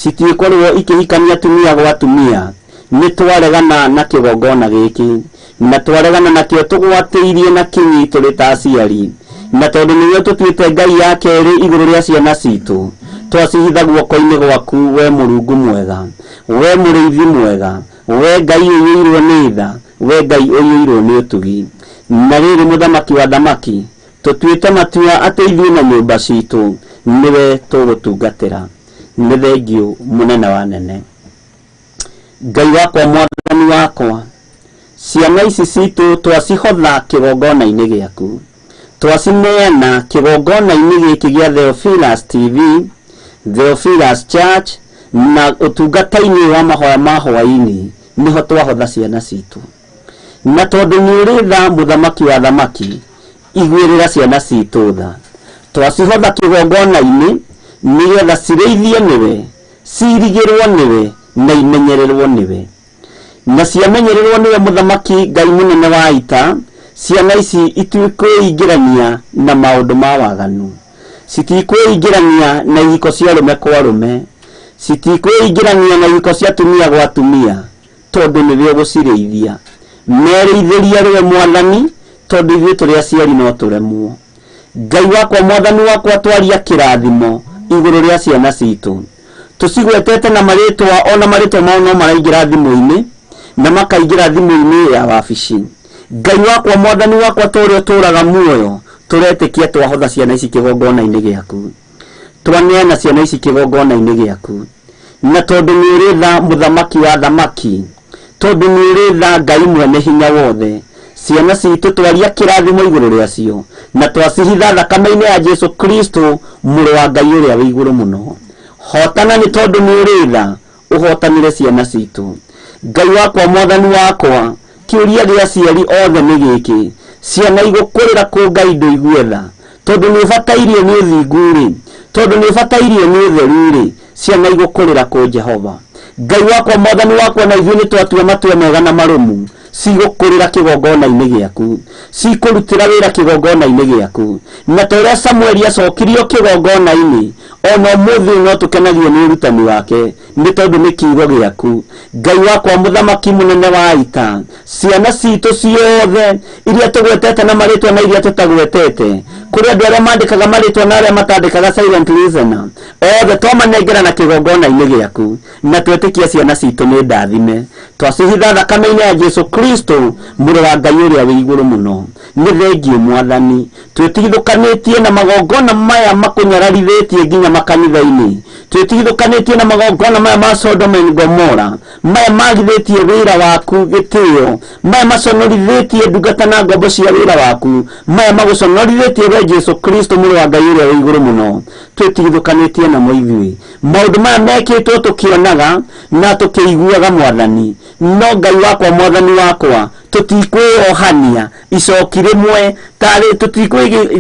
Speaker 2: citigũkorwo ikĩhikania atumia gwa atumia. Nĩ twaregana na kĩgongona gĩkĩ, na twaregana nakĩo tũgwatĩirie na kinyi tũrĩ ta aciari, na tondũ nĩwe tũtuĩte Ngai ya kerĩ igũrũ rĩa ciana citũ, twacihitha guoko-inĩ gwaku we Mũrungu mwega, we mũrĩithi mwega, we Ngai ũiyũirwo nĩ tha, we Ngai ũiyũirwo nĩ ũtugi. Na rĩrĩ mũthamaki wa thamaki, tũtuĩte matua atĩ ithuĩ na nyũmba citũ nĩwe tũgũtungatĩra. Nĩ thengiũ mũnene wa nene. Ngai wakwa Mwathani wakwa, ciana ici citũ twacihotha kĩgongona-inĩ gĩaku, twacineana kĩgongona-inĩ gĩkĩ gĩa Theophilus TV, Theophilus Church, na ũtungata-inĩ wa mahoya ma hwaĩ-inĩ nĩho twahotha ciana citũ. Na tondũ nĩ ũrĩ tha mũthamaki wa thamaki, iguĩrĩra ciana citũ tha. Twacihotha kĩgongona-inĩ nĩgetha cirĩithio nĩwe, cirigĩrwo nĩwe na imenyererwo nĩwe. Na ciamenyererwo nĩwe mũthamaki Ngai mũnene wa ita, ciana ici itikwĩingĩrania na maũndũ ma waganu, citikwĩingĩrania na ihiko cia arũme kwa arũme, citikwĩingĩrania na ihiko cia atumia gwa atumia, tondũ nĩwe ũgũcirĩithia. Merĩithĩrie rĩwe Mwathani, tondũ ithuĩ tũrĩ aciari no tũremwo. Ngai wakwa Mwathani wakwa, twaria kĩrathimo igũrũ rĩa ciana citũ, tũcigwetete na marĩtwa, ona marĩtwa mao no maraingĩra thimũ-inĩ na makaingĩra thimũ-inĩ ya wabici. Ngai wakwa Mwathani wakwa, ta ũrĩa ũtũũraga muoyo, tũretĩkia twahotha ciana ici kĩgongona-inĩ gĩaku, twaneana ciana ici kĩgongona-inĩ gĩaku, na tondũ nĩ ũrĩ tha mũthamaki wa thamaki, tondũ nĩ ũrĩ tha Ngai mwene hinya wothe, ciana citũ twaria kĩrathimo igũrũ rĩacio, na twacihitha thakame-inĩ ya Jesu Kristo mũrũ wa Ngai ũrĩa wĩ igũrũ mũno. Hotana nĩ tondũ nĩ ũrĩ tha, ũhotanĩre ciana citũ. Ngai wakwa Mwathani wakwa, kĩũria gĩa aciari othe nĩ gĩkĩ, ciana igũkũrĩra kũ Ngai ndũigue tha? Tondũ nĩ ũbatairio nĩ ũthingu rĩ, tondũ nĩ ũbatairio nĩ ũtheru rĩ, ciana igũkũrĩra kũ Jehova? Ngai wakwa Mwathani wakwa, na ithuĩ nĩ twatua matua mega na marũmu, cigũkũrĩra kĩgongona-inĩ gĩaku, cikũrutĩra wĩra kĩgongona-inĩ gĩaku. Na ta ũrĩa Samueli acokirio kĩgongona-inĩ, ona ũmũthĩ no tũkenagio nĩ ũrutani wake, nĩ tondũ nĩ kiugo gĩaku. Ngai wakwa mũthamaki mũnene wa ita, ciana citũ ciothe iria tũgwetete na marĩtwa na iria tũtagwetete, Kũrĩ andũ arĩa mandĩkaga marĩtwa na arĩa matandĩkaga silent listener, othe twamanengera na kĩgongona-inĩ gĩaku, na twetĩkia ciana citũ nĩ ndathime. Twacihitha thakame-inĩ ya Jesu Kristo, mũrũ wa Ngai ũrĩa wĩ igũrũ mũno. Nĩ thengiũ Mwathani, twĩtigithũkanĩtie na magongona maya makũnyararithĩtie nginya makanitha-inĩ, twĩtigithũkanĩtie na magongona maya ma Sodom and Gomora, maya magithĩtie wĩra waku gĩtĩo, maya maconorithĩtie ndungata na ngombo cia wĩra waku, maya magũconorithĩtie we Jesu Kristo mũrũ wa Ngai ũrĩa wĩ igũrũ mũno. Twĩtigithũkanĩtie namo ithuĩ. Maũndũ maya mekĩtwo tũkĩonaga na tũkĩiguaga Mwathani, no Ngai wakwa, Mwathani wakwa, tũtikwĩohania icoki rĩmwe, tarĩ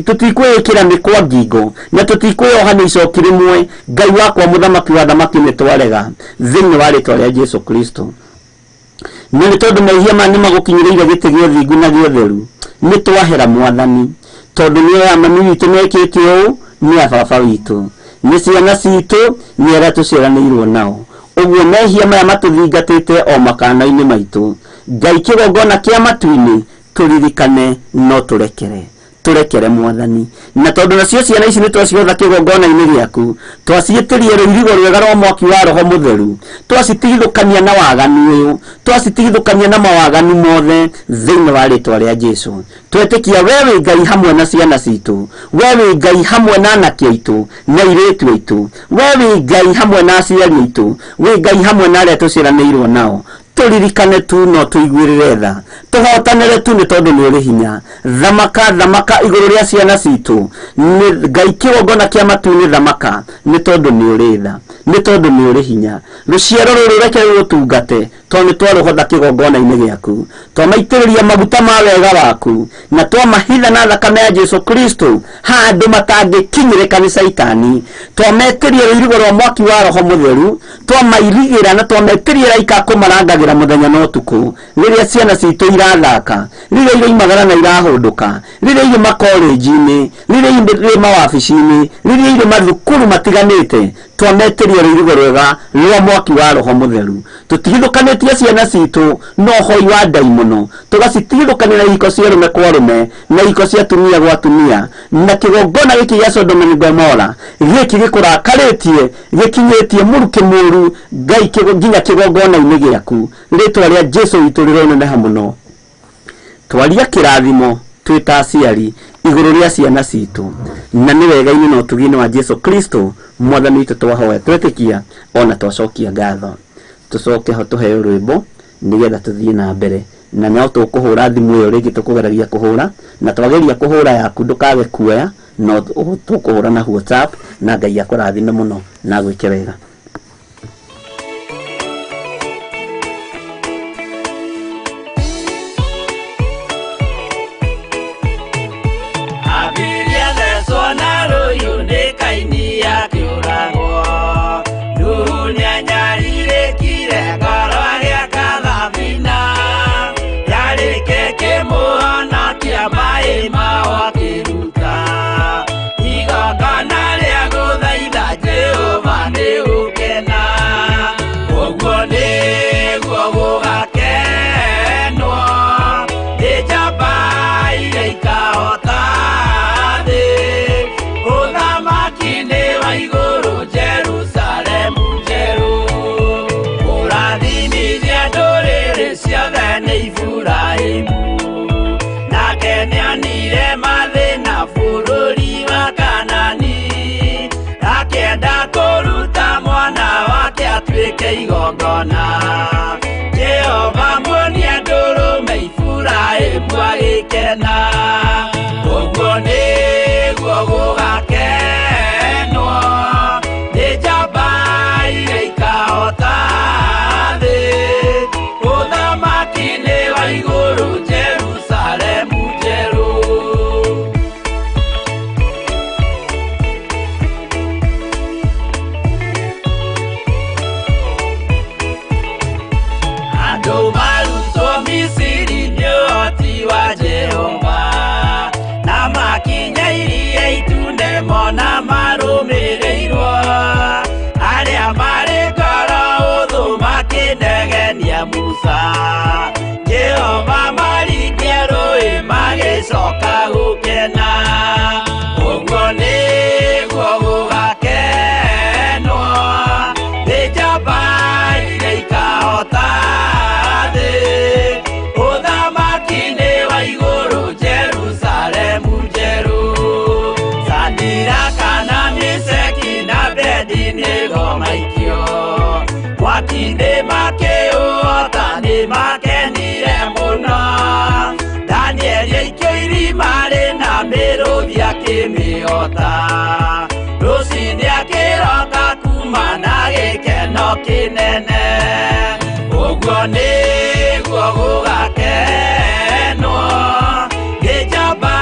Speaker 2: tũtikwĩĩkĩra mĩkwa ngingo, na tũtikwĩohania icoki rĩmwe. Ngai wakwa, mũthamaki wa thamaki, nĩ twarega thĩinĩ wa rĩtwa rĩa Jesu Kristo. Na nĩ tondũ mehia maya nĩ magũkinyĩrĩire gĩtĩ gĩa ũthingu na gĩa ũtheru, nĩ twahera Mwathani, tondũ nĩ aya mami witũ mekĩte ũũ, nĩ a baba witũ, nĩ ciana citũ, nĩ arĩa tũciaranĩirwo nao. Ũguo mehia maya matũthingatĩte o makana-inĩ maitũ. Ngai kĩgongona kĩa matu-inĩ, tũririkane no tũrekere, tũrekere Mwathani. Na tondũ nacio ciana ici nĩ twaciotha kĩgongona-inĩ gĩaku, twaciĩtĩria rũirigo rwega rwa mwaki wa Roho Mũtheru, twacitigithũkania na waganu ũyũ, twacitigithũkania na mawaganu mothe thĩinĩ wa rĩtwa rĩa Jesu. Twetĩkia we wĩ Ngai hamwe na ciana citũ, we wĩ Ngai hamwe na anake aitũ na airĩtu aitũ, we wĩ Ngai hamwe na aciari aitũ, wĩ Ngai hamwe na arĩa tũciaranĩirwo nao. Tũririkane tu no tũiguĩrĩre tha, tũhotanĩre tu nĩ tondũ nĩ ũrĩ hinya. Thamaka, thamaka igũrũ rĩa ciana citũ. Nĩ Ngai kĩgongona kĩa matu-inĩ, thamaka nĩ tondũ nĩ ũrĩ tha, nĩ tondũ nĩ ũrĩ hinya. Rũciaro rũrũ reke rũgũtungate, tondũ nĩ twarũhotha kĩgongona-inĩ gĩaku. Twamaitĩrĩria maguta ma wega waku, na twamahitha na thakame ya Jesu Kristo handũ matangĩkinyĩrĩka nĩ Caitani. Twametĩria rũirigo rwa mwaki wa Roho Mũtheru, twamairigĩra na twametĩria araika a kũmarangagĩra mũthenya na ũtukũ, rĩrĩa ciana citũ irathaka, rĩrĩa iroimagara na irahũndũka, rĩrĩa irĩ makolenji-inĩ, rĩrĩa irĩ mawabici-inĩ, rĩrĩa irĩ mathukuru matiganĩte. Twametĩria rũirigo rwega rwa mwaki wa Roho Mũtheru. Tũtigithũkanĩtie ciana citũ na ũhoi wa ndaimono, tũgacitigithũkania na ihiko cia arũme kwa arũme na ihiko cia atumia gwa atumia, na kĩgongona gĩkĩ gĩa Sodom and Gomora gĩkĩ gĩkũrakarĩtie, gĩkinyĩtie mũrukĩ mũru Ngai nginya kĩgongona-inĩ gĩaku. Rĩtwa rĩa Jesu witũ rĩroneneha mũno. Twaria kĩrathimo twĩ ta aciari igũrũ rĩa ciana citũ, na nĩ wega-inĩ na ũtugi-inĩ wa Jesu Kristo Mwathani witũ twahoya, twetĩkia ona twacokia ngatho. Tũcoke ho tũheo rwĩmbo nĩgetha tũthiĩ na mbere, na no tũkũhũra thimũ ĩyo rĩngĩ tũkũgeragia kũhũra, na twageria kũhũra yaku ndũkage kuoya, no tũkũhũra na WhatsApp, na Ngai akũrathime mũno na agwĩke wega.
Speaker 1: Abiria thecwo na rũhiũ nĩ Kaini akĩũragwo. Nuhu nĩanyarirĩkire ngoro agĩaka thabina, yarĩke kĩmũhonokia maĩ mao akĩruta. Igongona rĩa gũthaitha Jehova nĩ gũkena, ũguo nĩguo gũgakenwo nĩ njamba iria ikahota thĩ. Ũthamaki nĩ wa igũrũ, Jerusalemu njerũ, kũrathimithia ndũrĩrĩ ciothe nĩ Iburahĩmu. Nake nĩonire mathĩna bũrũri wa Kanani, akĩenda kũruta mwana wake atuĩke igongona. Jehova muonie ndũrũme, Iburahĩmu agĩkena. Ũguo nĩguo gũgakenwo nĩ njamba iria ikahota thĩ. Ũthamaki nĩ wa igũrũ, Jerusalemu njerũ. Ũguo nĩguo gũgakenwo nĩ njamba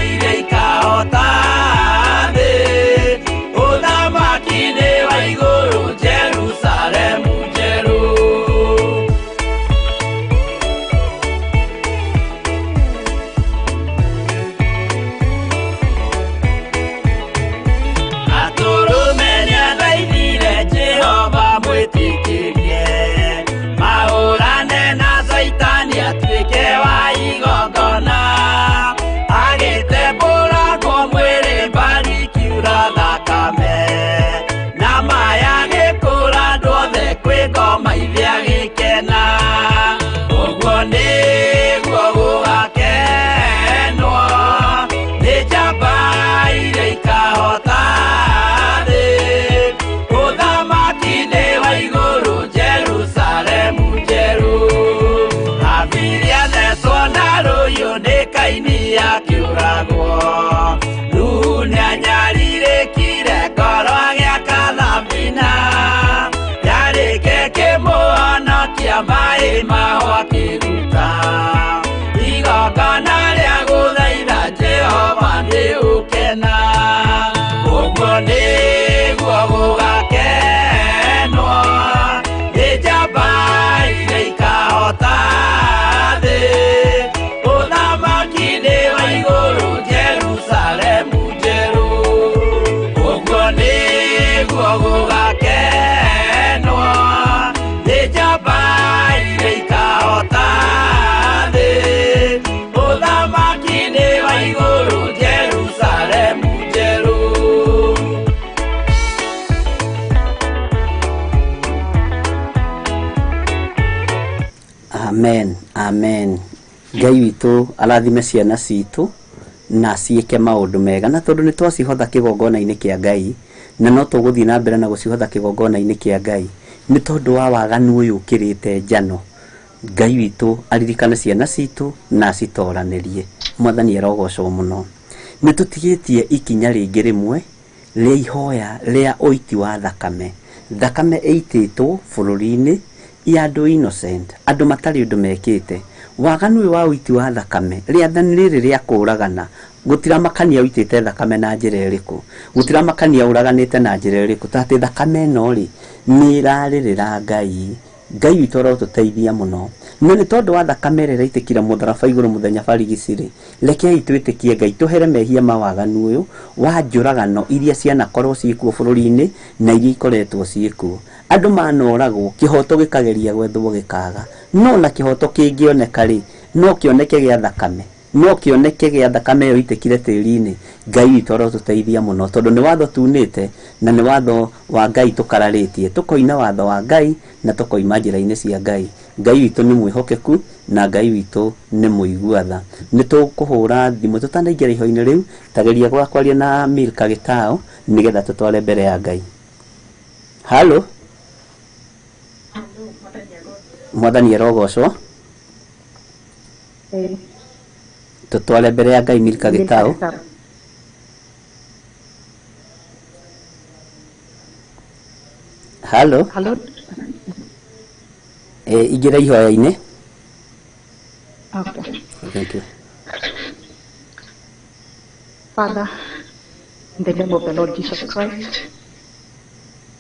Speaker 1: iria ikahota thĩ ũthamaki-inĩ wa igũrũ Jerusalemu njerũ. Atũrũme nĩathaithire Jehova mwĩtĩkĩrie mahũrane na Caitani atuĩke wa igongona agĩtembũrangwo mwĩrĩ mbari ikiura thakame na maya agĩkũra andũ othe kwĩ ngoma ithe agĩkena. Ũguo nĩguo gũgakenwo nĩ njamba iria ikahota thĩ ũthamaki-inĩ wa igũrũ Jerusalemu njerũ. Habili athecwo na rũhiũ nĩ Kaini akĩũragwo Nuhu nĩanyarirĩkire ngoro agĩaka thabina yarĩke kĩmũhonokia maĩ maho akĩruta igongona rĩa gũthaitha Jehova nĩ ũkena. Ũguo nĩguo gũgakenwo nĩ njamba iria ikahota thĩ ũthamaki-inĩ wa igũrũ Jerusalemu njerũ. Ũguo nĩguo gũgakenwo nĩ njamba iria ikahota thĩ ũthamaki-inĩ wa igũrũ Jerusalemu njerũ.
Speaker 2: Amen, amen. Ngai witũ arathime ciana citũ na ciĩke maũndũ mega, na tondũ nĩ twacihotha kĩgongona-inĩ kĩa Ngai na no tũgũthiĩ na mbere na gũcihotha kĩgongona-inĩ kĩa Ngai nĩ tondũ wa waganu ũyũ ũkĩrĩte njano. Ngai witũ aririkane ciana citũ na acitoranĩrie. Mwathani arogocwo mũno. Nĩ tũtigĩtie ikinya rĩngĩ rĩmwe rĩa ihoya rĩa ũiti wa thakame. Thakame ĩitĩtwo bũrũri-inĩ ya andũ innocent, andũ matarĩ ũndũ mekĩte. Waganu ũyũ wa ũiti wa thakame, rĩathani rĩrĩ rĩa kũũragana, gũtiramakania ũitĩte thakame na njĩra ĩrĩkũ, gũtiramakania ũraganĩte na njĩra ĩrĩkũ, ta atĩ thakame ĩno rĩ nĩ ĩrarĩrĩra Ngai. Ngai witũ arotũteithia mũno. Na nĩ tondũ wa thakame ĩrĩa ĩraitĩkire mũtharaba igũrũ mũthenya barigici rĩ, rekei twĩtĩkie Ngai tũhere mehia ma waganu ũyũ wa njũragano iria cianakorwo ciĩkuo bũrũri-inĩ na iria ikoretwo ciĩkuo. Andũ manoragwo, kĩhoto gĩkageria gwethwo gĩkaga, no na kĩhoto kĩngĩoneka rĩ, no kĩoneke gĩa thakame, no kĩoneke gĩa thakame ĩyo ĩitĩkire tĩri-inĩ. Ngai witũ arotũteithia mũno, tondũ nĩ watho tunĩte na nĩ watho wa Ngai tũkararĩtie, tũkoina watho wa Ngai na tũkoima njĩra-inĩ cia Ngai. Ngai witũ nĩ mwĩhokeku na Ngai witũ nĩ mũigua tha. Nĩ tũkũhũra thimũ tũtanaingĩra ihoya-inĩ rĩu, tageria kwaria na Milka Gĩtao nĩgetha tũtware mbere ya Ngai. Halo, Mwathani arogocwo. Tũtware mbere ya Ngai Milka Gĩtao. Halo.
Speaker 3: Halo.
Speaker 2: Ingĩra ihoya-inĩ.
Speaker 3: Okay.
Speaker 2: Thank you.
Speaker 3: Father, in the name of the Lord Jesus Christ,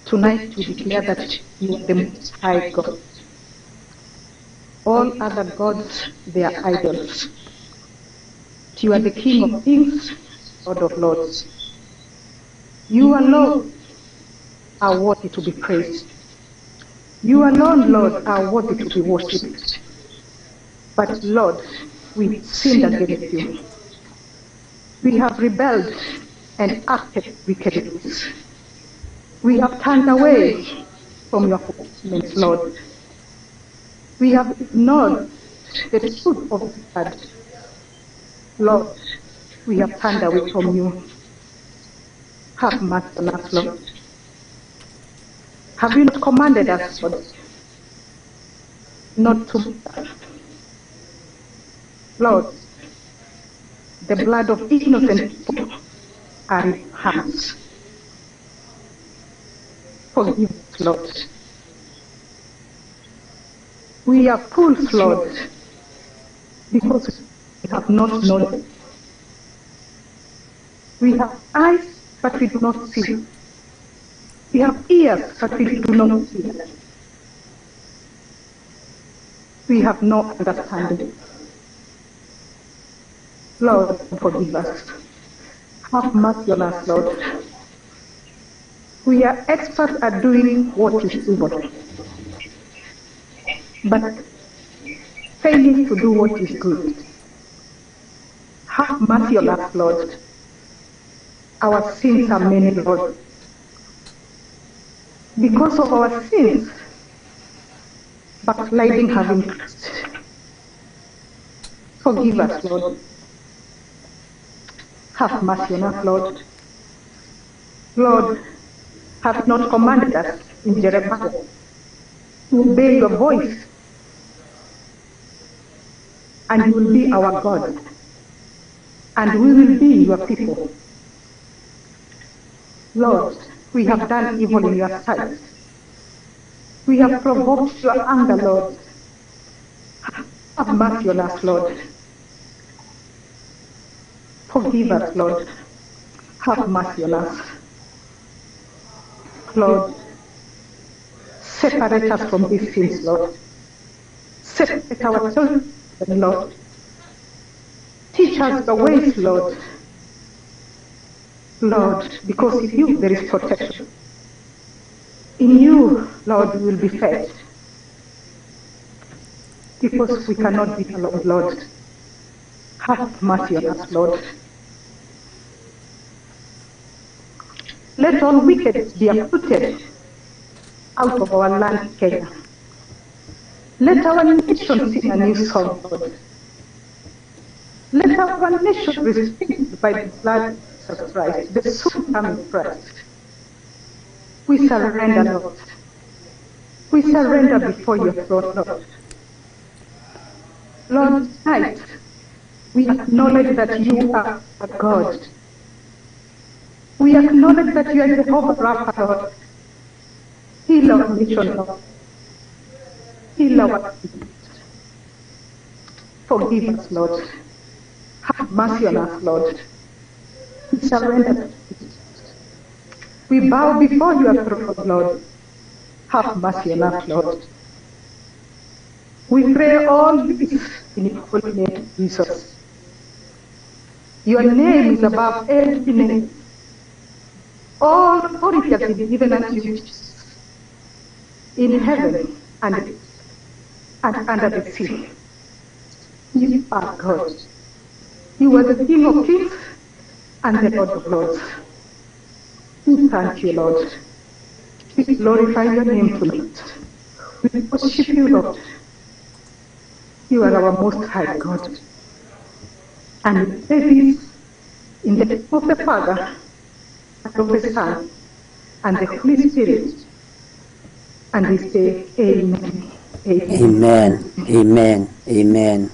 Speaker 3: tonight we declare that you are the Most High God. All other gods, they are idols. You are the King of kings, Lord of lords. You alone are worthy to be praised. You alone, Lord, are worthy to be worshipped. But Lord, we sinned against you. We have rebelled and acted wickedly. We have turned away from your commandments, Lord. We have ignored the truth of God. Lord, we have turned away from you. Have mercy on us, Lord. Have you not commanded us, Lord, not to murder? Lord, the blood of innocent people are in hands. Forgive us, Lord. We are fools, Lord, because we have not known. We have eyes, but we do not see. We have ears, but we do not hear. We have no understanding. Lord, forgive us. Have mercy on us, Lord. We are experts at doing what is evil, but failing to do what is good. Have mercy on us, Lord. Our sins are many, Lord. Because of our sins, backsliding have increased. Forgive us, Lord. Have mercy on us, Lord. Lord, have not commanded us in Jeremiah to obey your voice, and you will be our God, and we will be your people. Lord, we have done evil in your sight. We have provoked your anger, Lord. Have mercy on us, Lord. Forgive us, Lord. Have mercy on us. Lord, separate us from these sins, Lord. Separate our children, Lord. Teach us the ways, Lord. Lord, because in you there is protection. In you, Lord, we will be fed. Because we cannot be alone, Lord. Have mercy on us, Lord. Let all wicked be uprooted out of our land, Kenya. Let our nation sing a new song, Lord. Let our nation be redeemed by the blood of Jesus Christ, the soon coming Christ. We surrender, Lord. We surrender before your throne, Lord. Lord, tonight, we acknowledge that you are God. We acknowledge that you are Jehovah Rapha, Lord. Heal our nation, Lord. Heal our people. Forgive us, Lord. Have mercy on us, Lord. We surrender. We bow before your throne, Lord. Have mercy on us, Lord. We pray all this in your holy name, Jesus. Your name is above every name. All authority has been given unto you, Jesus, in heaven and under the sea. You are God. You are the King of kings and the Lord of lords. We thank you, Lord. We glorify your name tonight. We worship you, Lord. You are our most high God. And we say this in the name of the Father, and of the Son, and the Holy Spirit. And we say, Amen. Amen.
Speaker 2: Amen. Amen. Amen.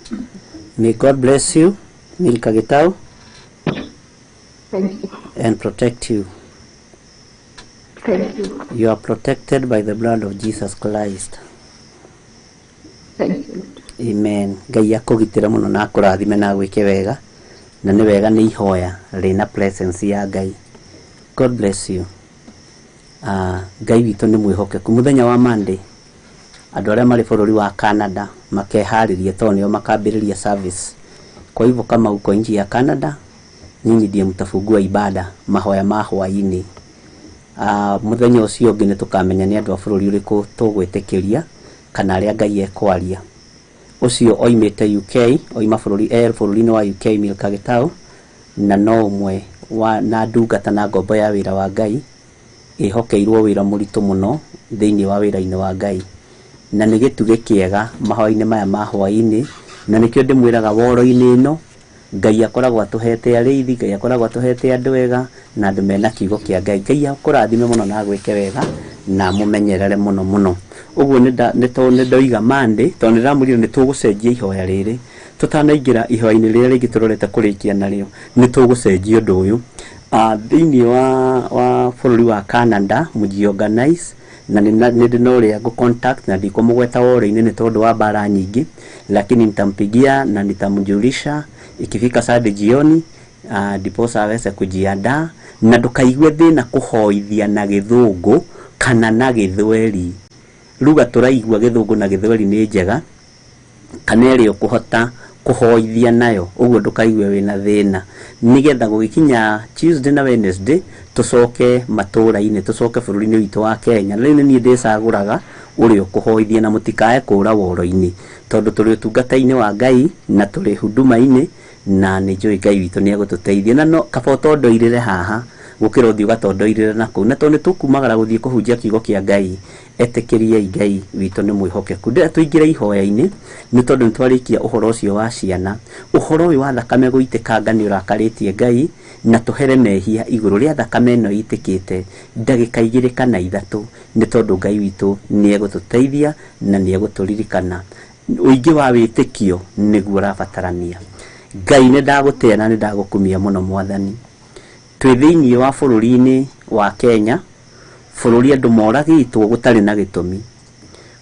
Speaker 2: May God bless you, Milka Gitau.
Speaker 3: Thank you.
Speaker 2: And protect you.
Speaker 3: Thank you.
Speaker 2: You are protected by the blood of Jesus Christ.
Speaker 3: Thank you.
Speaker 2: Amen. Ngai akũgitĩre mũno na akũrathime na agwĩke wega, na nĩ wega nĩ ihoya rĩna presence ya Ngai. God bless you. Ngai witũ nĩ mwĩhokeku. Mũthenya wa Monday andũ arĩa marĩ bũrũri wa Canada makeharĩrie tondũ nĩo makambĩrĩria service. Kwa hivyo kama uko nchi ya Canada, nyinyi ndiye mtafungua ibada mahoya ma hwaĩ-inĩ. Mũthenya ũcio ũngĩ nĩ tũkamenya nĩ andũ a bũrũri ũrĩkũ tũgwĩtĩkĩria kana arĩa Ngai ekwaria. Ũcio oimĩte UK, oima bũrũri bũrũri-inĩ wa UK, Milka Gitau, na no ũmwe wa na ndungata na ngombo ya wĩra wa Ngai ĩhokeirwo wĩra mũritũ mũno thĩinĩ wa wĩra-inĩ wa Ngai, na nĩ gĩtugĩ kĩega mahoya-inĩ maya ma hwaĩ-inĩ, na nĩkĩo ndĩmwĩraga woro-inĩ ĩno Ngai akoragwo atũhete arĩithi, Ngai akoragwo atũhete andũ ega na andũ mena kiugo kĩa Ngai. Ngai akũrathime mũno na agwĩke wega na mũmenyerere mũno mũno. Ũguo nĩ ndoiga Monday, tondũ nĩndamwĩrire nĩ tũgũcenjia ihoya rĩrĩ. Tũtanaingĩra ihoya-inĩ rĩrĩa rĩngĩ tũrorete kũrĩkia narĩo, nĩ tũgũcenjia ũndũ ũyũ. Thĩinĩ wa bũrũri wa Canada, mũjiorganize Na nĩ ndĩ na ũrĩa ngũ contact na ndikũmũgweta woro-inĩ nĩ tondũ wa mbara nyingĩ, lakini nitampigia na nitamjulisha ikifika Sunday jioni, ndiposa aweze kujiandaa. Na ndũkaigue thĩna kũhoithia na gĩthũngũ kana na gĩthweri. Ruga tũraigua gĩthũngũ na gĩthweri nĩ njega, kana ĩrĩa ũkũhota kũhoithia nayo, ũguo ndũkaigue wĩna thĩna, nĩgetha gũgĩkinya Tuesday na Wednesday tũcoke matũra-inĩ, tũcoke bũrũri-inĩ witũ wa Kenya. Na rĩu nĩ niĩ ndĩcagũraga ũrĩa ũkũhoithia, na mũtikae kũra woro-inĩ, tondũ tũrĩ ũtungata-inĩ wa Ngai na tũrĩ huduma-inĩ, na nĩ njũĩ Ngai witũ nĩ egũtũteithia. Na no kaba ũtondoirĩre haha gũkĩra ũthiĩ ũgatondoirĩre na kũu, na tondũ nĩ tũkumagara gũthiĩ kũhunjia kiugo kĩa Ngai, etĩkĩriai Ngai witũ nĩ mwĩhokeku. Ndĩrenda tũingĩre ihoya-inĩ nĩ tondũ nĩ twarĩkia ũhoro ũcio wa ciana. Ũhoro ũyũ wa thakame gũitĩkanga nĩ ũrakarĩtie Ngai, na tũhere mehia igũrũ rĩa thakame ĩno ĩitĩkĩte ndagĩka 2 kana 3, nĩ tondũ Ngai witũ nĩ egũtũteithia na nĩ egũtũririkana. Ũingĩ wa wĩtĩkio nĩguo ũrabatarania. Ngai nĩ ndagũtĩa na nĩ ndagũkumia mũno Mwathani. Twĩ thĩinĩ wa bũrũri-inĩ wa Kenya, bũrũri andũ moragĩtwo gũtarĩ na gĩtũmi,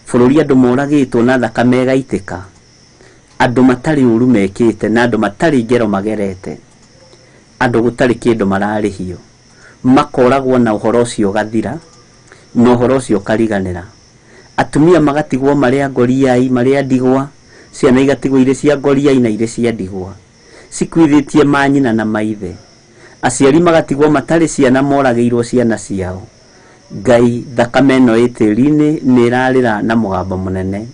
Speaker 2: bũrũri andũ moragĩtwo na thakame ĩgaitĩka, andũ matarĩ ũru mekĩte na andũ matarĩ ngero magerete, andũ gũtarĩ kĩndũ mararĩhio, makoragwo na ũhoro ũcio ũgathira na ũhoro ũcio ũkariganĩra. Atumia magatigwo marĩ a ngoriai, marĩ a ndigwa, ciana igatigwo irĩ cia ngoriai na irĩ cia ndigwa, cikuithĩtie manyina na maithe, aciari magatigwo matarĩ ciana, moragĩirwo ciana ciao. Ngai, thakame ĩno ĩ tĩri-inĩ nĩ ĩrarĩra na mũgambo mũnene,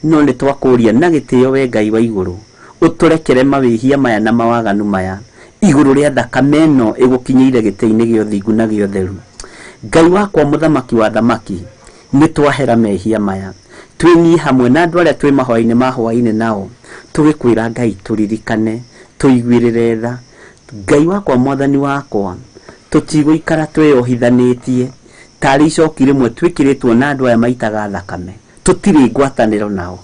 Speaker 2: no nĩ twakũria na gĩtĩo we Ngai wa igũrũ, ũtũrekere mawĩhia maya na mawaganu maya igũrũ rĩa thakame ĩno ĩgũkinyĩire gĩtĩ-inĩ gĩa ũthingu na gĩa ũtheru. Ngai wakwa, mũthamaki wa thamaki, nĩ twahera mehia maya, twĩ niĩ hamwe na andũ arĩa twĩ mahoya-inĩ ma hwaĩ-inĩ nao, tũgĩkwĩra Ngai tũririkane, tũiguĩrĩre tha. Ngai wakwa, Mwathani wakwa, tũtigũikara twĩyohithanĩtie tarĩ icoki rĩmwe twĩkĩrĩtwo na andũ aya maitaga thakame, tũtirĩ ngwatanĩro nao.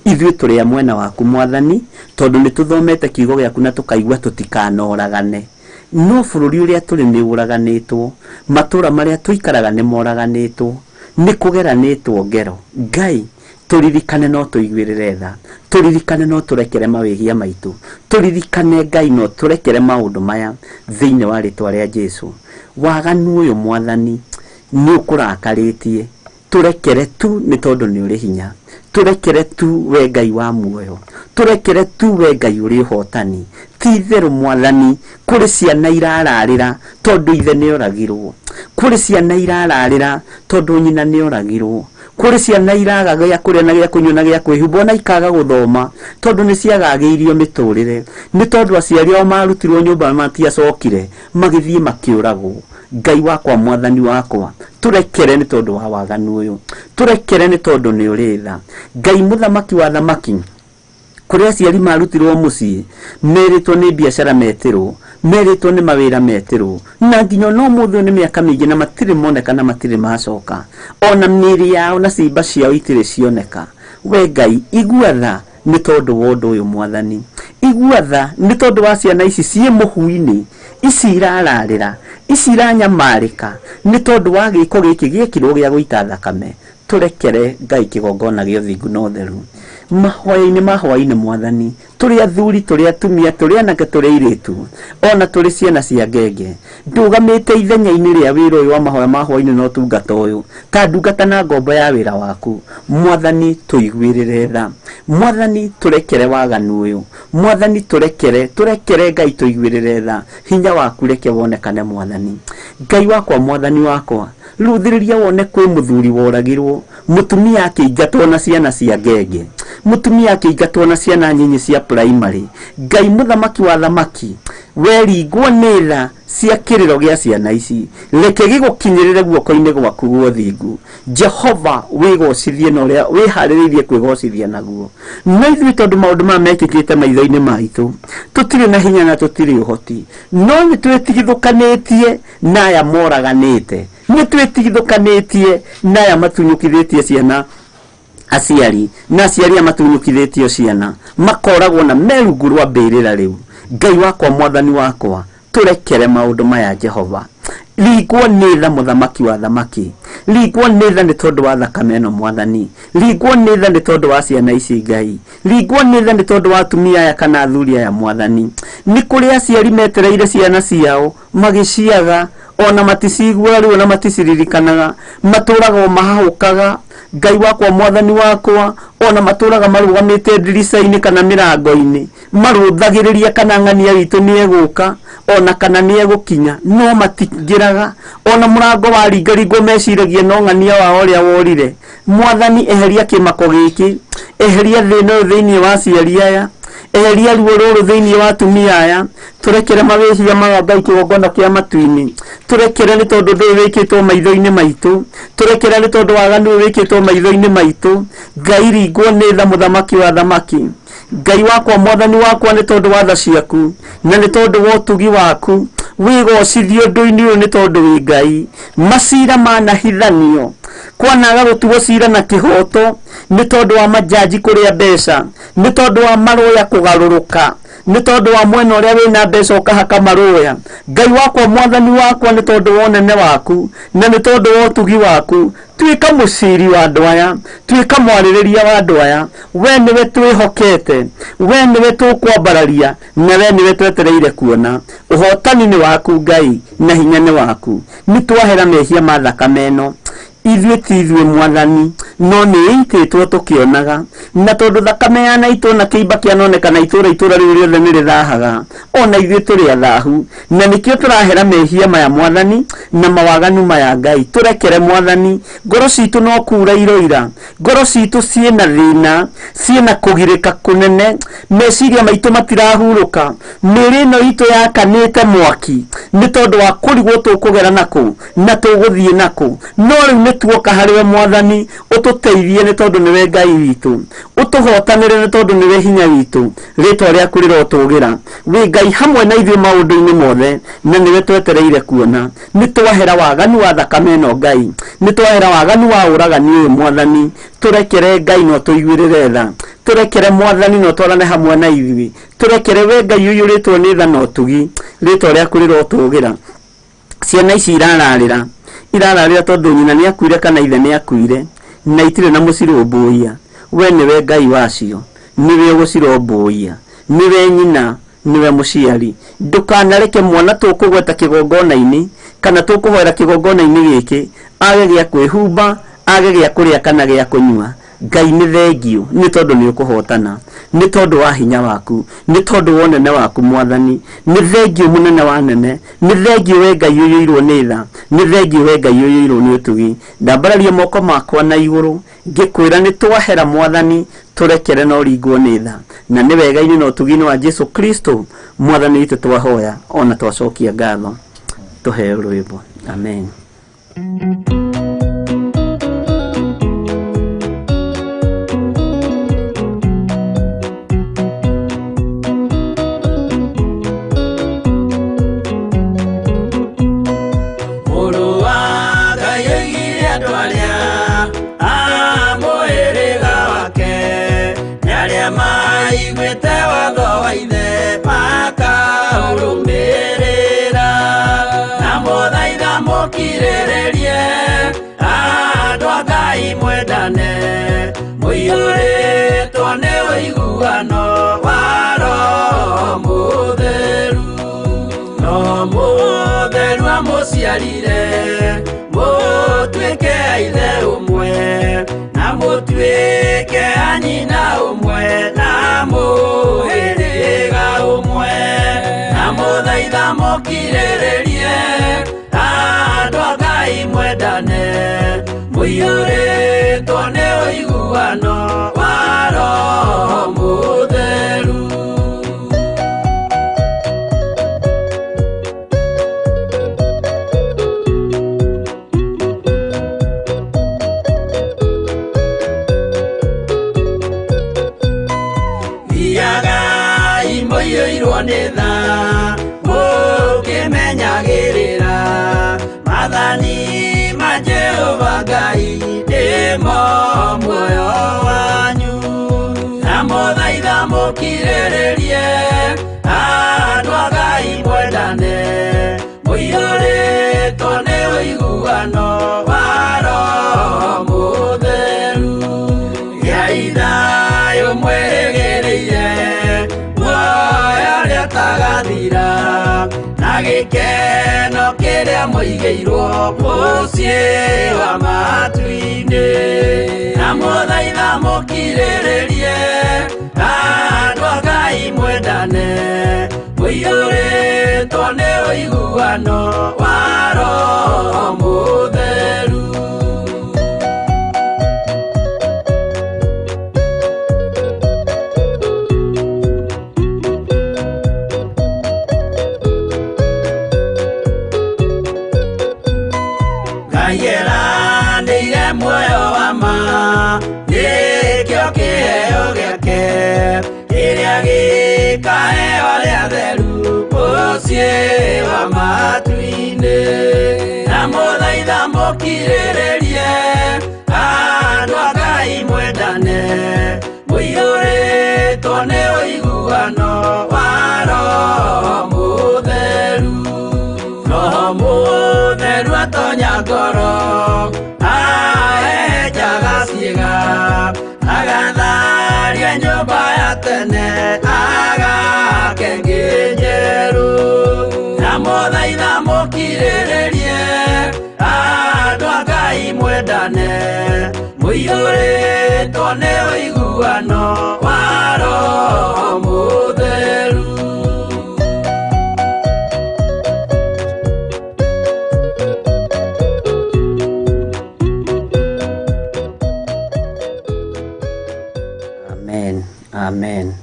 Speaker 2: Ithuĩ tũrĩ a mwena waku Mwathani, tondũ nĩ tũthomete kiugo gĩaku na tũkaigua tũtikanoragane. No bũrũri ũrĩa tũrĩ nĩ ũraganĩtwo, matũra marĩa tũikaraga nĩ moraganĩtwo, nĩ kũgeranĩtwo ngero. Ngai, tũririkane no tũiguĩrĩre tha, tũririkane no tũrekere mawĩhia maitũ, tũririkane Ngai no tũrekere maũndũ maya thĩinĩ wa rĩtwa rĩa Jesũ. Waganu ũyũ Mwathani nĩ ũkũrakarĩtie, tũrekere tu nĩ tondũ nĩ ũrĩ hinya, tũrekere tu we Ngai wa muoyo, tũrekere tu we Ngai ũrĩ ũhotani. Ti itherũ Mwathani, kũrĩ ciana irararĩra tondũ ithe nĩ oragirwo, kũrĩ ciana irararĩra tondũ nyina nĩ oragirwo, kũrĩ ciana iraga gĩa kũrĩa na gĩa kũnyua na gĩa kwĩhumba, ona ikaga gũthoma tondũ nĩ ciagagĩirio mĩtũrĩre, nĩ tondũ aciari ao marutirwo nyũmba matiacokire, magĩthiĩ makĩũragwo. Ngai wakwa, Mwathani wakwa, tũrekere nĩ tondũ wa waganu ũyũ, tũrekere nĩ tondũ nĩ ũrĩ tha. Ngai mũthamaki wa thamaki, kũrĩ aciari marutirwo mũciĩ, merĩtwo nĩ biacara metĩrwo, merĩtwo nĩ mawĩra metĩrwo, na nginya ona ũmũthĩ ũyũ nĩ mĩaka mĩingĩ na matirĩ moneka na matirĩ macoka, ona mĩĩrĩ yao na ciimba ciao itirĩ cioneka. We Ngai, igua tha nĩ tondũ wa ũndũ ũyũ Mwathani, igua tha nĩ tondũ wa ciana ici ciĩ mũhu-inĩ, ici irararĩra, ici iranyamarĩka nĩ tondũ wa gĩko gĩkĩ gĩekirwo gĩa gũita thakame. Tũrekere Ngai kĩgongona gĩa ũthingu na ũtheru. Mahoya-inĩ ma hwaĩ-inĩ Mwathani, tũrĩ athuri, tũrĩ atumia, tũrĩ anake, tũrĩ airĩtu, ona tũrĩ ciana cia ngenge, ndũgamĩte ithenya-inĩ rĩa wĩra ũyũ wa mahoya ma hwaĩ-inĩ na ũtungata ũyũ ta ndungata na ngombo ya wĩra waku. Mwathani, tũiguĩrĩre tha. Mwathani, tũrekere waganu ũyũ. Mwathani, tũrekere, tũrekere Ngai, tũiguĩrĩre tha. Hinya waku reke wonekane Mwathani. Ngai wakwa, Mwathani wakwa, rũthĩrĩria wone kwĩ mũthuri woragirwo, mũtumia akĩingatwo na ciana cia ngenge, mũtumia akĩingatwo na ciana nyinyi cia primary. Ngai mũthamaki wa thamaki, weringwo nĩ tha cia kĩrĩro gĩa ciana ici, reke gĩgũkinyĩrĩre guoko-inĩ gwaku gwa ũthingu. Jehova, wĩgocithie na ũrĩa wĩharĩrĩirie kwĩgocithia naguo. No ithuĩ tondũ maũndũ maya mekĩkĩte maitho-inĩ maitũ, tũtirĩ na hinya na tũtirĩ ũhoti, no nĩ twĩtigithũkanĩtie na aya moraganĩte, nĩ twĩtigithũkanĩtie na aya matunyũkithĩtie ciana aciari, na aciari aya matunyũkithĩtio ciana makoragwo na merungu rwa mbĩrĩra rĩu. Ngai wakwa, Mwathani wakwa, tũrekere maũndũ maya Jehova. Ringwo nĩ tha mũthamaki wa thamaki, ringwo nĩ tha nĩ tondũ wa thakame ĩno mwathani, ringwo nĩ tha nĩ tondũ wa ciana ici Ngai, ringwo nĩ tha nĩ tondũ wa atumia aya kana athuri aya mwathani. Nĩ kũrĩ aciari metereire ciana ciao magĩciaga, ona maticiguaga rĩu, ona maticiririkanaga, matũraga o mahahũkaga. Ngai wakwa mwathani wakwa, ona matũraga marũgamĩte ndirica-inĩ kana mĩrango-inĩ, marũthagĩrĩria kana ng'ania witũ nĩ egũka ona kana nĩ egũkinya, no matingĩraga. Ona mũrango waringaringwo meciragia no ng'ania wao ũrĩa worire. Mwathani, eheria kĩmako gĩkĩ, eheria thĩna ũyũ thĩinĩ wa aciari aya, eheria ruo rũrũ thĩinĩ wa atumia aya. Tũrekere mawĩhia maya Ngai kĩgongona kĩa matu-inĩ, tũrekere nĩ tondũ ndũyũ wĩkĩtwo maitho-inĩ maitũ, tũrekere nĩ tondũ waganu ũyũ wĩkĩtwo maitho-inĩ maitũ. Ngai, ringwo nĩ tha mũthamaki wa thamaki. Ngai wakwa mwathani wakwa, nĩ tondũ wa tha ciaku na nĩ tondũ wa ũtugi waku, wĩgocithio ũndũ-inĩ ũyũ nĩ tondũ wĩ Ngai. Macira manahithanio, kwanaga gũtuo cira na kĩhoto nĩ tondũ wa majaji kũrĩa mbeca, nĩ tondũ wa marũya kũgarũrũka, nĩ tondũ wa mwena ũrĩa wĩna mbeca ũkahaka marũya. Ngai wakwa mwathani wakwa, nĩ tondũ wa ũnene waku na nĩ tondũ wa ũtugi waku, tuĩka mũciri wa andũ aya, tuĩka mwarĩrĩria wa andũ aya. We nĩwe twĩhokete, we nĩwe tũkwambararia, na we nĩwe twetereire kuona. Ũhotani nĩ waku Ngai, na hinya nĩ waku. Nĩ twahera mehia ma thakame ĩno, ithuĩ ti ithuĩ mwathani, no nĩ ĩitĩtwo tũkĩonaga, na tondũ thakame yanaitwo na kĩimba kĩanonekana itũra itũra rĩu rĩothe nĩ rĩthahaga, ona ithuĩ tũrĩ athahu, na nĩkĩo tũrahera mehia maya mwathani na mawaganu maya Ngai. Tũrekere mwathani, ngoro citũ no kura iroira, ngoro citũ ciĩna thĩna, ciĩna kũgirĩka kũnene, meciria maitũ matirahurũka, mĩĩrĩ ĩno itũ yakanĩte mwaki nĩ tondũ wa kũrigwo tũkũgera nakũ na tũgũthiĩ nakũ. No rĩu nĩ tuoka harĩwe mwathani, ũtũteithie nĩ tondũ nĩwe Ngai witũ, ũtũhotanĩre nĩ tondũ nĩwe hinya witũ. Rĩtwa rĩaku rĩrotũgĩra, wĩ Ngai hamwe na ithuĩ maũndũ-inĩ mothe, na nĩwe twetereire kuona. Nĩ twahera waganu wa thakame ĩno Ngai, nĩ twahera waganu wa ũragani ũyũ mwathani. Tũrekere Ngai no tũiguĩrĩre tha, tũrekere mwathani no twarane hamwe na ithuĩ, tũrekere we Ngai ũiyũrĩtwo nĩ tha na ũtugi. Rĩtwa rĩaku rĩrotũgĩra. Ciana ici irararĩra, irararĩra tondũ nyina nĩ akuire kana ithe nĩ akuire, na itirĩ na mũcirũmbũiya. We nĩwe Ngai wacio, nĩwe ũgũcirũmbũiya, nĩwe nyina, nĩwe mũciari. Ndũkanareke mwana tũkũgweta kĩgongona-inĩ kana tũkũhoera kĩgongona-inĩ gĩkĩ age gĩa kwĩhumba, age gĩa kũrĩa kana gĩa kũnyua. Ngai nĩ thengiũ nĩ tondũ nĩ ũkũhotana, nĩ tondũ wa hinya waku, nĩ tondũ wa ũnene waku mwathani. Nĩ thengiũ mũnene wa nene, nĩ thengiũ we Ngai ũiyũirwo nĩ tha, nĩ thengiũ we Ngai ũiyũirwo nĩ ũtugi. Ndambararia moko makwa na igũrũ ngĩkwĩra nĩ twahera mwathani, tũrekere na ũringwo nĩ tha, na nĩ wega-inĩ na ũtugi-inĩ wa Jesu Kristo mwathani witũ twahoya ona twacokia ngatho. Tũheo rwĩmbo. Amen.
Speaker 1: Mũrũ wa Ngai oigire andũ arĩa a mũhĩrĩga wake, nĩ arĩa maiguĩte watho wa ithe makaũrũmĩrĩra. Na mũthaitha mũkirĩrĩrie, andũ a Ngai mwendane, mũiyũrĩtwo nĩ ũiguano wa Roho Mũtheru. No Mũtheru amũciarire, mũtuĩke a ithe ũmwe, na mũtuĩke a nyina ũmwe, na mũhĩrĩga ũmwe. Na mũthaitha mũkirĩrĩrie, andũ a Ngai mwendane, mũiyũrĩtwo nĩ ũiguano wa Roho Mũtheru. Thiagai mũiyũirwo nĩ tha, mũkĩmenyagĩrĩra maathani ma Jehova Ngai, nĩmo muoyo wanyu. Na mũthaitha mũkirĩrĩrie, andũ a Ngai mwendane, mũiyũrĩtwo ũiguano wa Roho Mũtheru. Gĩai thayũ mwĩrĩgĩrĩire muoyo ũrĩa ũtagathira, na gĩkeno kĩrĩa mũigĩirwo mũciĩ wa matu-inĩ. Na mũthaitha mũkirĩrĩrie andũ a Ngai mwendane, mũiyũrĩtwo nĩ ũiguano wa Roho Mũtheru. Ngai eranĩire muoyo wa ma, nĩkĩo kĩheo gĩake kĩrĩa gĩkaheo arĩa atheru mũciĩ wa matu-inĩ. Na mũthaitha mũkirĩrĩrie andũ a Ngai mwendane, mũiyũrĩtwo nĩ ũiguano wa Roho Mũtheru. Roho Mũtheru atonya ngoro, ahehenjaga ciĩga, agatharia nyũmba ya tene, agake ĩngĩ njerũ. Na mũthaitha mũkirĩrĩrie andũ a Ngai mwendane, mũiyũrĩtwo nĩ ũiguano wa Roho Mũtheru.
Speaker 2: Amen, amen.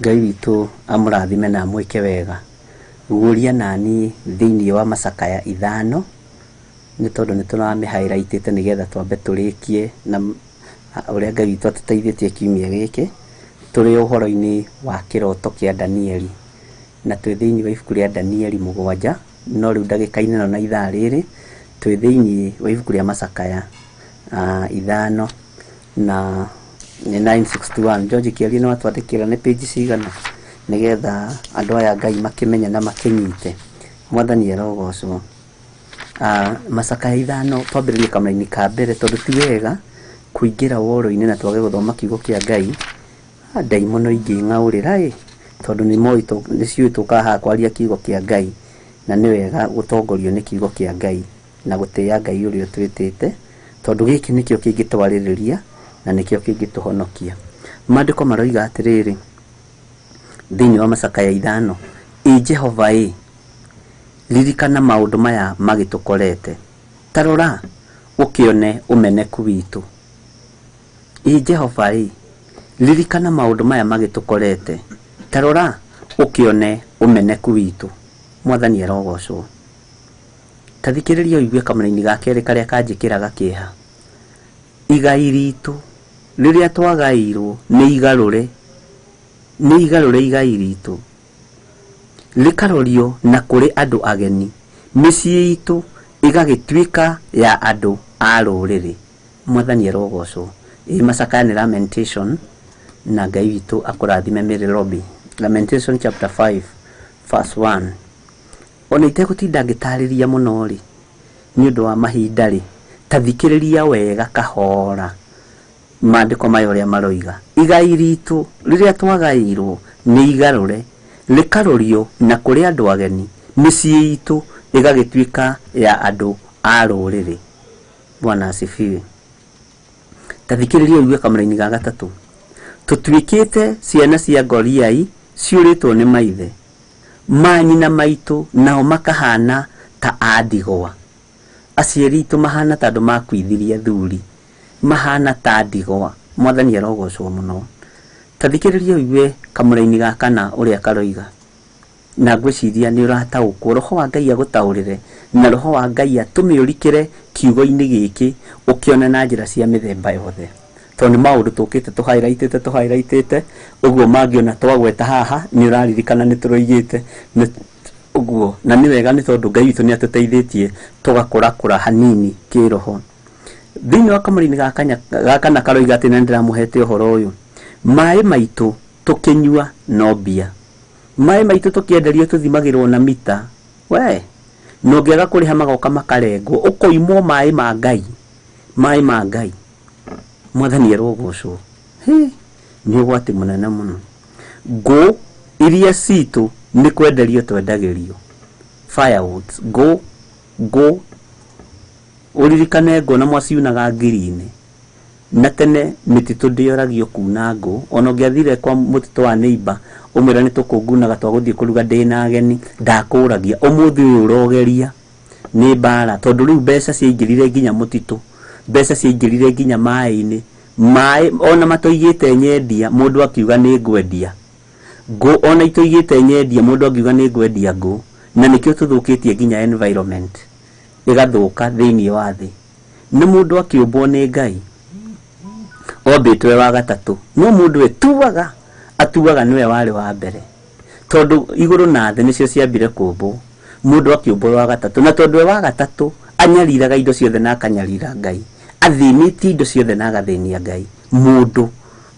Speaker 2: Ngai witũ amũrathime na amwĩke wega. Guũria nani thĩinĩ wa macakaya 5 nĩ tondũ nĩ tũramĩhighlightĩte nĩgetha twambe tũrĩkie na ũrĩa Ngai witũ atũteithĩtie kiumia gĩkĩ. Tũrĩ ũhoro-inĩ wa kĩroto kĩa Danieli, na twĩ thĩinĩ wa ibuku rĩa Danieli 7, no rĩu ndagĩka-inĩ ĩno na ithaa rĩrĩ twĩ thĩinĩ wa ibuku rĩa macakaya 5 na nĩ 961. George Kĩarie nĩ watwandĩkĩra nĩ page cigana nĩgetha andũ aya Ngai makĩmenye na makĩnyite. Mwathani arogocwo. Macakaya 5 twambĩrĩrie kamũraini ka mbere tondũ ti wega kũingĩra woro-inĩ na twage gũthoma kiugo kĩa Ngai. Ndaimono ingĩ ng'aũrĩra ĩ, tondũ nĩ ciũĩ tũkaga haha kwaria kiugo kĩa Ngai, na nĩ wega gũtongorio nĩ kiugo kĩa Ngai na gũtĩĩa Ngai ũrĩa ũtwĩtĩte, tondũ gĩkĩ nĩkĩo kĩngĩtwarĩrĩria na nĩkĩo kĩngĩtũhonokia. Maandĩko maroiga atĩrĩrĩ thĩinĩ wa macakaya 5, ĩ Jehova ĩ, ririkana maũndũ maya magĩtũkorete, ta rora ũkĩone ũmeneku witũ. Ĩ Jehova ĩ, ririkana maũndũ maya magĩtũkorete, ta rora ũkĩone ũmeneku witũ. Mwathani arogocwo. Ta thikĩrĩria ũigue kamũraini ga kerĩ karĩa kanjĩkĩraga kĩeha. Igai ritũ rĩrĩa twagairwo nĩ igarũre, nĩ igarũre igai ritũ rĩkarorio na kũrĩ andũ ageni, mĩciĩ itũ ĩgagĩtuĩka ya andũ a rũrĩrĩ. Mwathani arogocwo. Ĩ macakaya nĩ Lamentation, na Ngai witũ akũrathime Mary Lobby. Lamentation chapter 5 verse 1. Ona itegũtinda ngĩtarĩria mũno rĩ, nĩ ũndũ wa mahinda rĩ, ta thikĩrĩria wega kahora maandĩko maya ũrĩa maroiga. Igai ritũ rĩrĩa twagairwo nĩ igarũre, rĩkarorio na kũrĩ andũ ageni, mĩciĩ itũ ĩgagĩtuĩka ya andũ a rũrĩrĩ. Bwana asifiwe. Ta thikĩrĩria ũigue kamũraini ga gatatũ. Tũtuĩkĩte ciana cia ngoriai ciũrĩtwo nĩ maithe, manyina maitũ nao makahana ta a ndigwa. Aciari aitũ mahana ta andũ makuithirie athuri, mahana ta ndigwa. Mwathani arogocwo mũno. Ta thikĩrĩria ũigue kamũraini ga kana ũrĩa karoiga, na ngwĩciria nĩ ũrataũkwo. Roho wa Ngai agũtaũrĩre, na Roho wa Ngai atũme ũrikĩre kiugo-inĩ gĩkĩ ũkĩone na njĩra cia mĩthemba yothe, tondũ nĩ maũndũ tũkĩte tũhighlightĩte tũhighlightĩte ũguo mangĩona twagweta haha nĩ ũraririkana nĩ tũroigĩte ũguo, na nĩ wega nĩ tondũ Ngai witũ nĩ atũteithĩtie tũgakũrakũra hanini kĩroho. Thĩinĩ wa kamũraini ga kana karoiga atĩ nĩ ndĩramũhete ũhoro ũyũ, maĩ maitũ tũkĩnyua no mbia, maĩ maitũ tũkĩenderio tũthimagĩrwo na mita. We Na ũngĩaga kũrĩha magoka makarengwo, ũkoimwo maĩ ma Ngai, maĩ ma Ngai. Mwathani arogocwo. Nĩ ũgwati mũnene mũno. Ngũ iria citũ nĩ kwenderio twendagĩrio, firewoods, ngũ, ngũ, ũririkane ngũ na mwaciunaga ngiri-inĩ. Na tene mĩtitũ ndĩoragio kuna ngũ, ona ũngĩathire kwa mũtitũ wa neighbor ũmwĩre nĩ tũkũngunaga twagũthiĩ kũruga ndĩna ageni, ndakũragia. Ũmũthĩ ũyũ ũrogeria nĩ mbara, tondũ rĩu mbeca ciaingĩrire nginya mũtitũ, mbeca ciaingĩrire nginya maĩ-inĩ. Maĩ ona matoigĩte nyendia, mũndũ akiuga nĩ ngwendia ngũ, ona itoigĩte nyendia, mũndũ akiuga nĩ ngwendia ngũ. Na nĩkĩo tũthũkĩtie nginya environment ĩgathũka thĩinĩ wa thĩ. Nĩ mũndũ akĩũmbwo nĩ Ngai ombĩtwo e wa gatatũ, no mũndũ etuaga, atuaga nĩwe warĩ wa mbere, tondũ igũrũ na thĩ nĩcio ciambire kũmbwo. Mũndũ akĩũmbwo wa gatatũ, na tondũ e wa gatatũ anyariraga indo ciothe na akanyarira Ngai, athĩnĩtie indo ciothe na agathĩnia Ngai. Mũndũ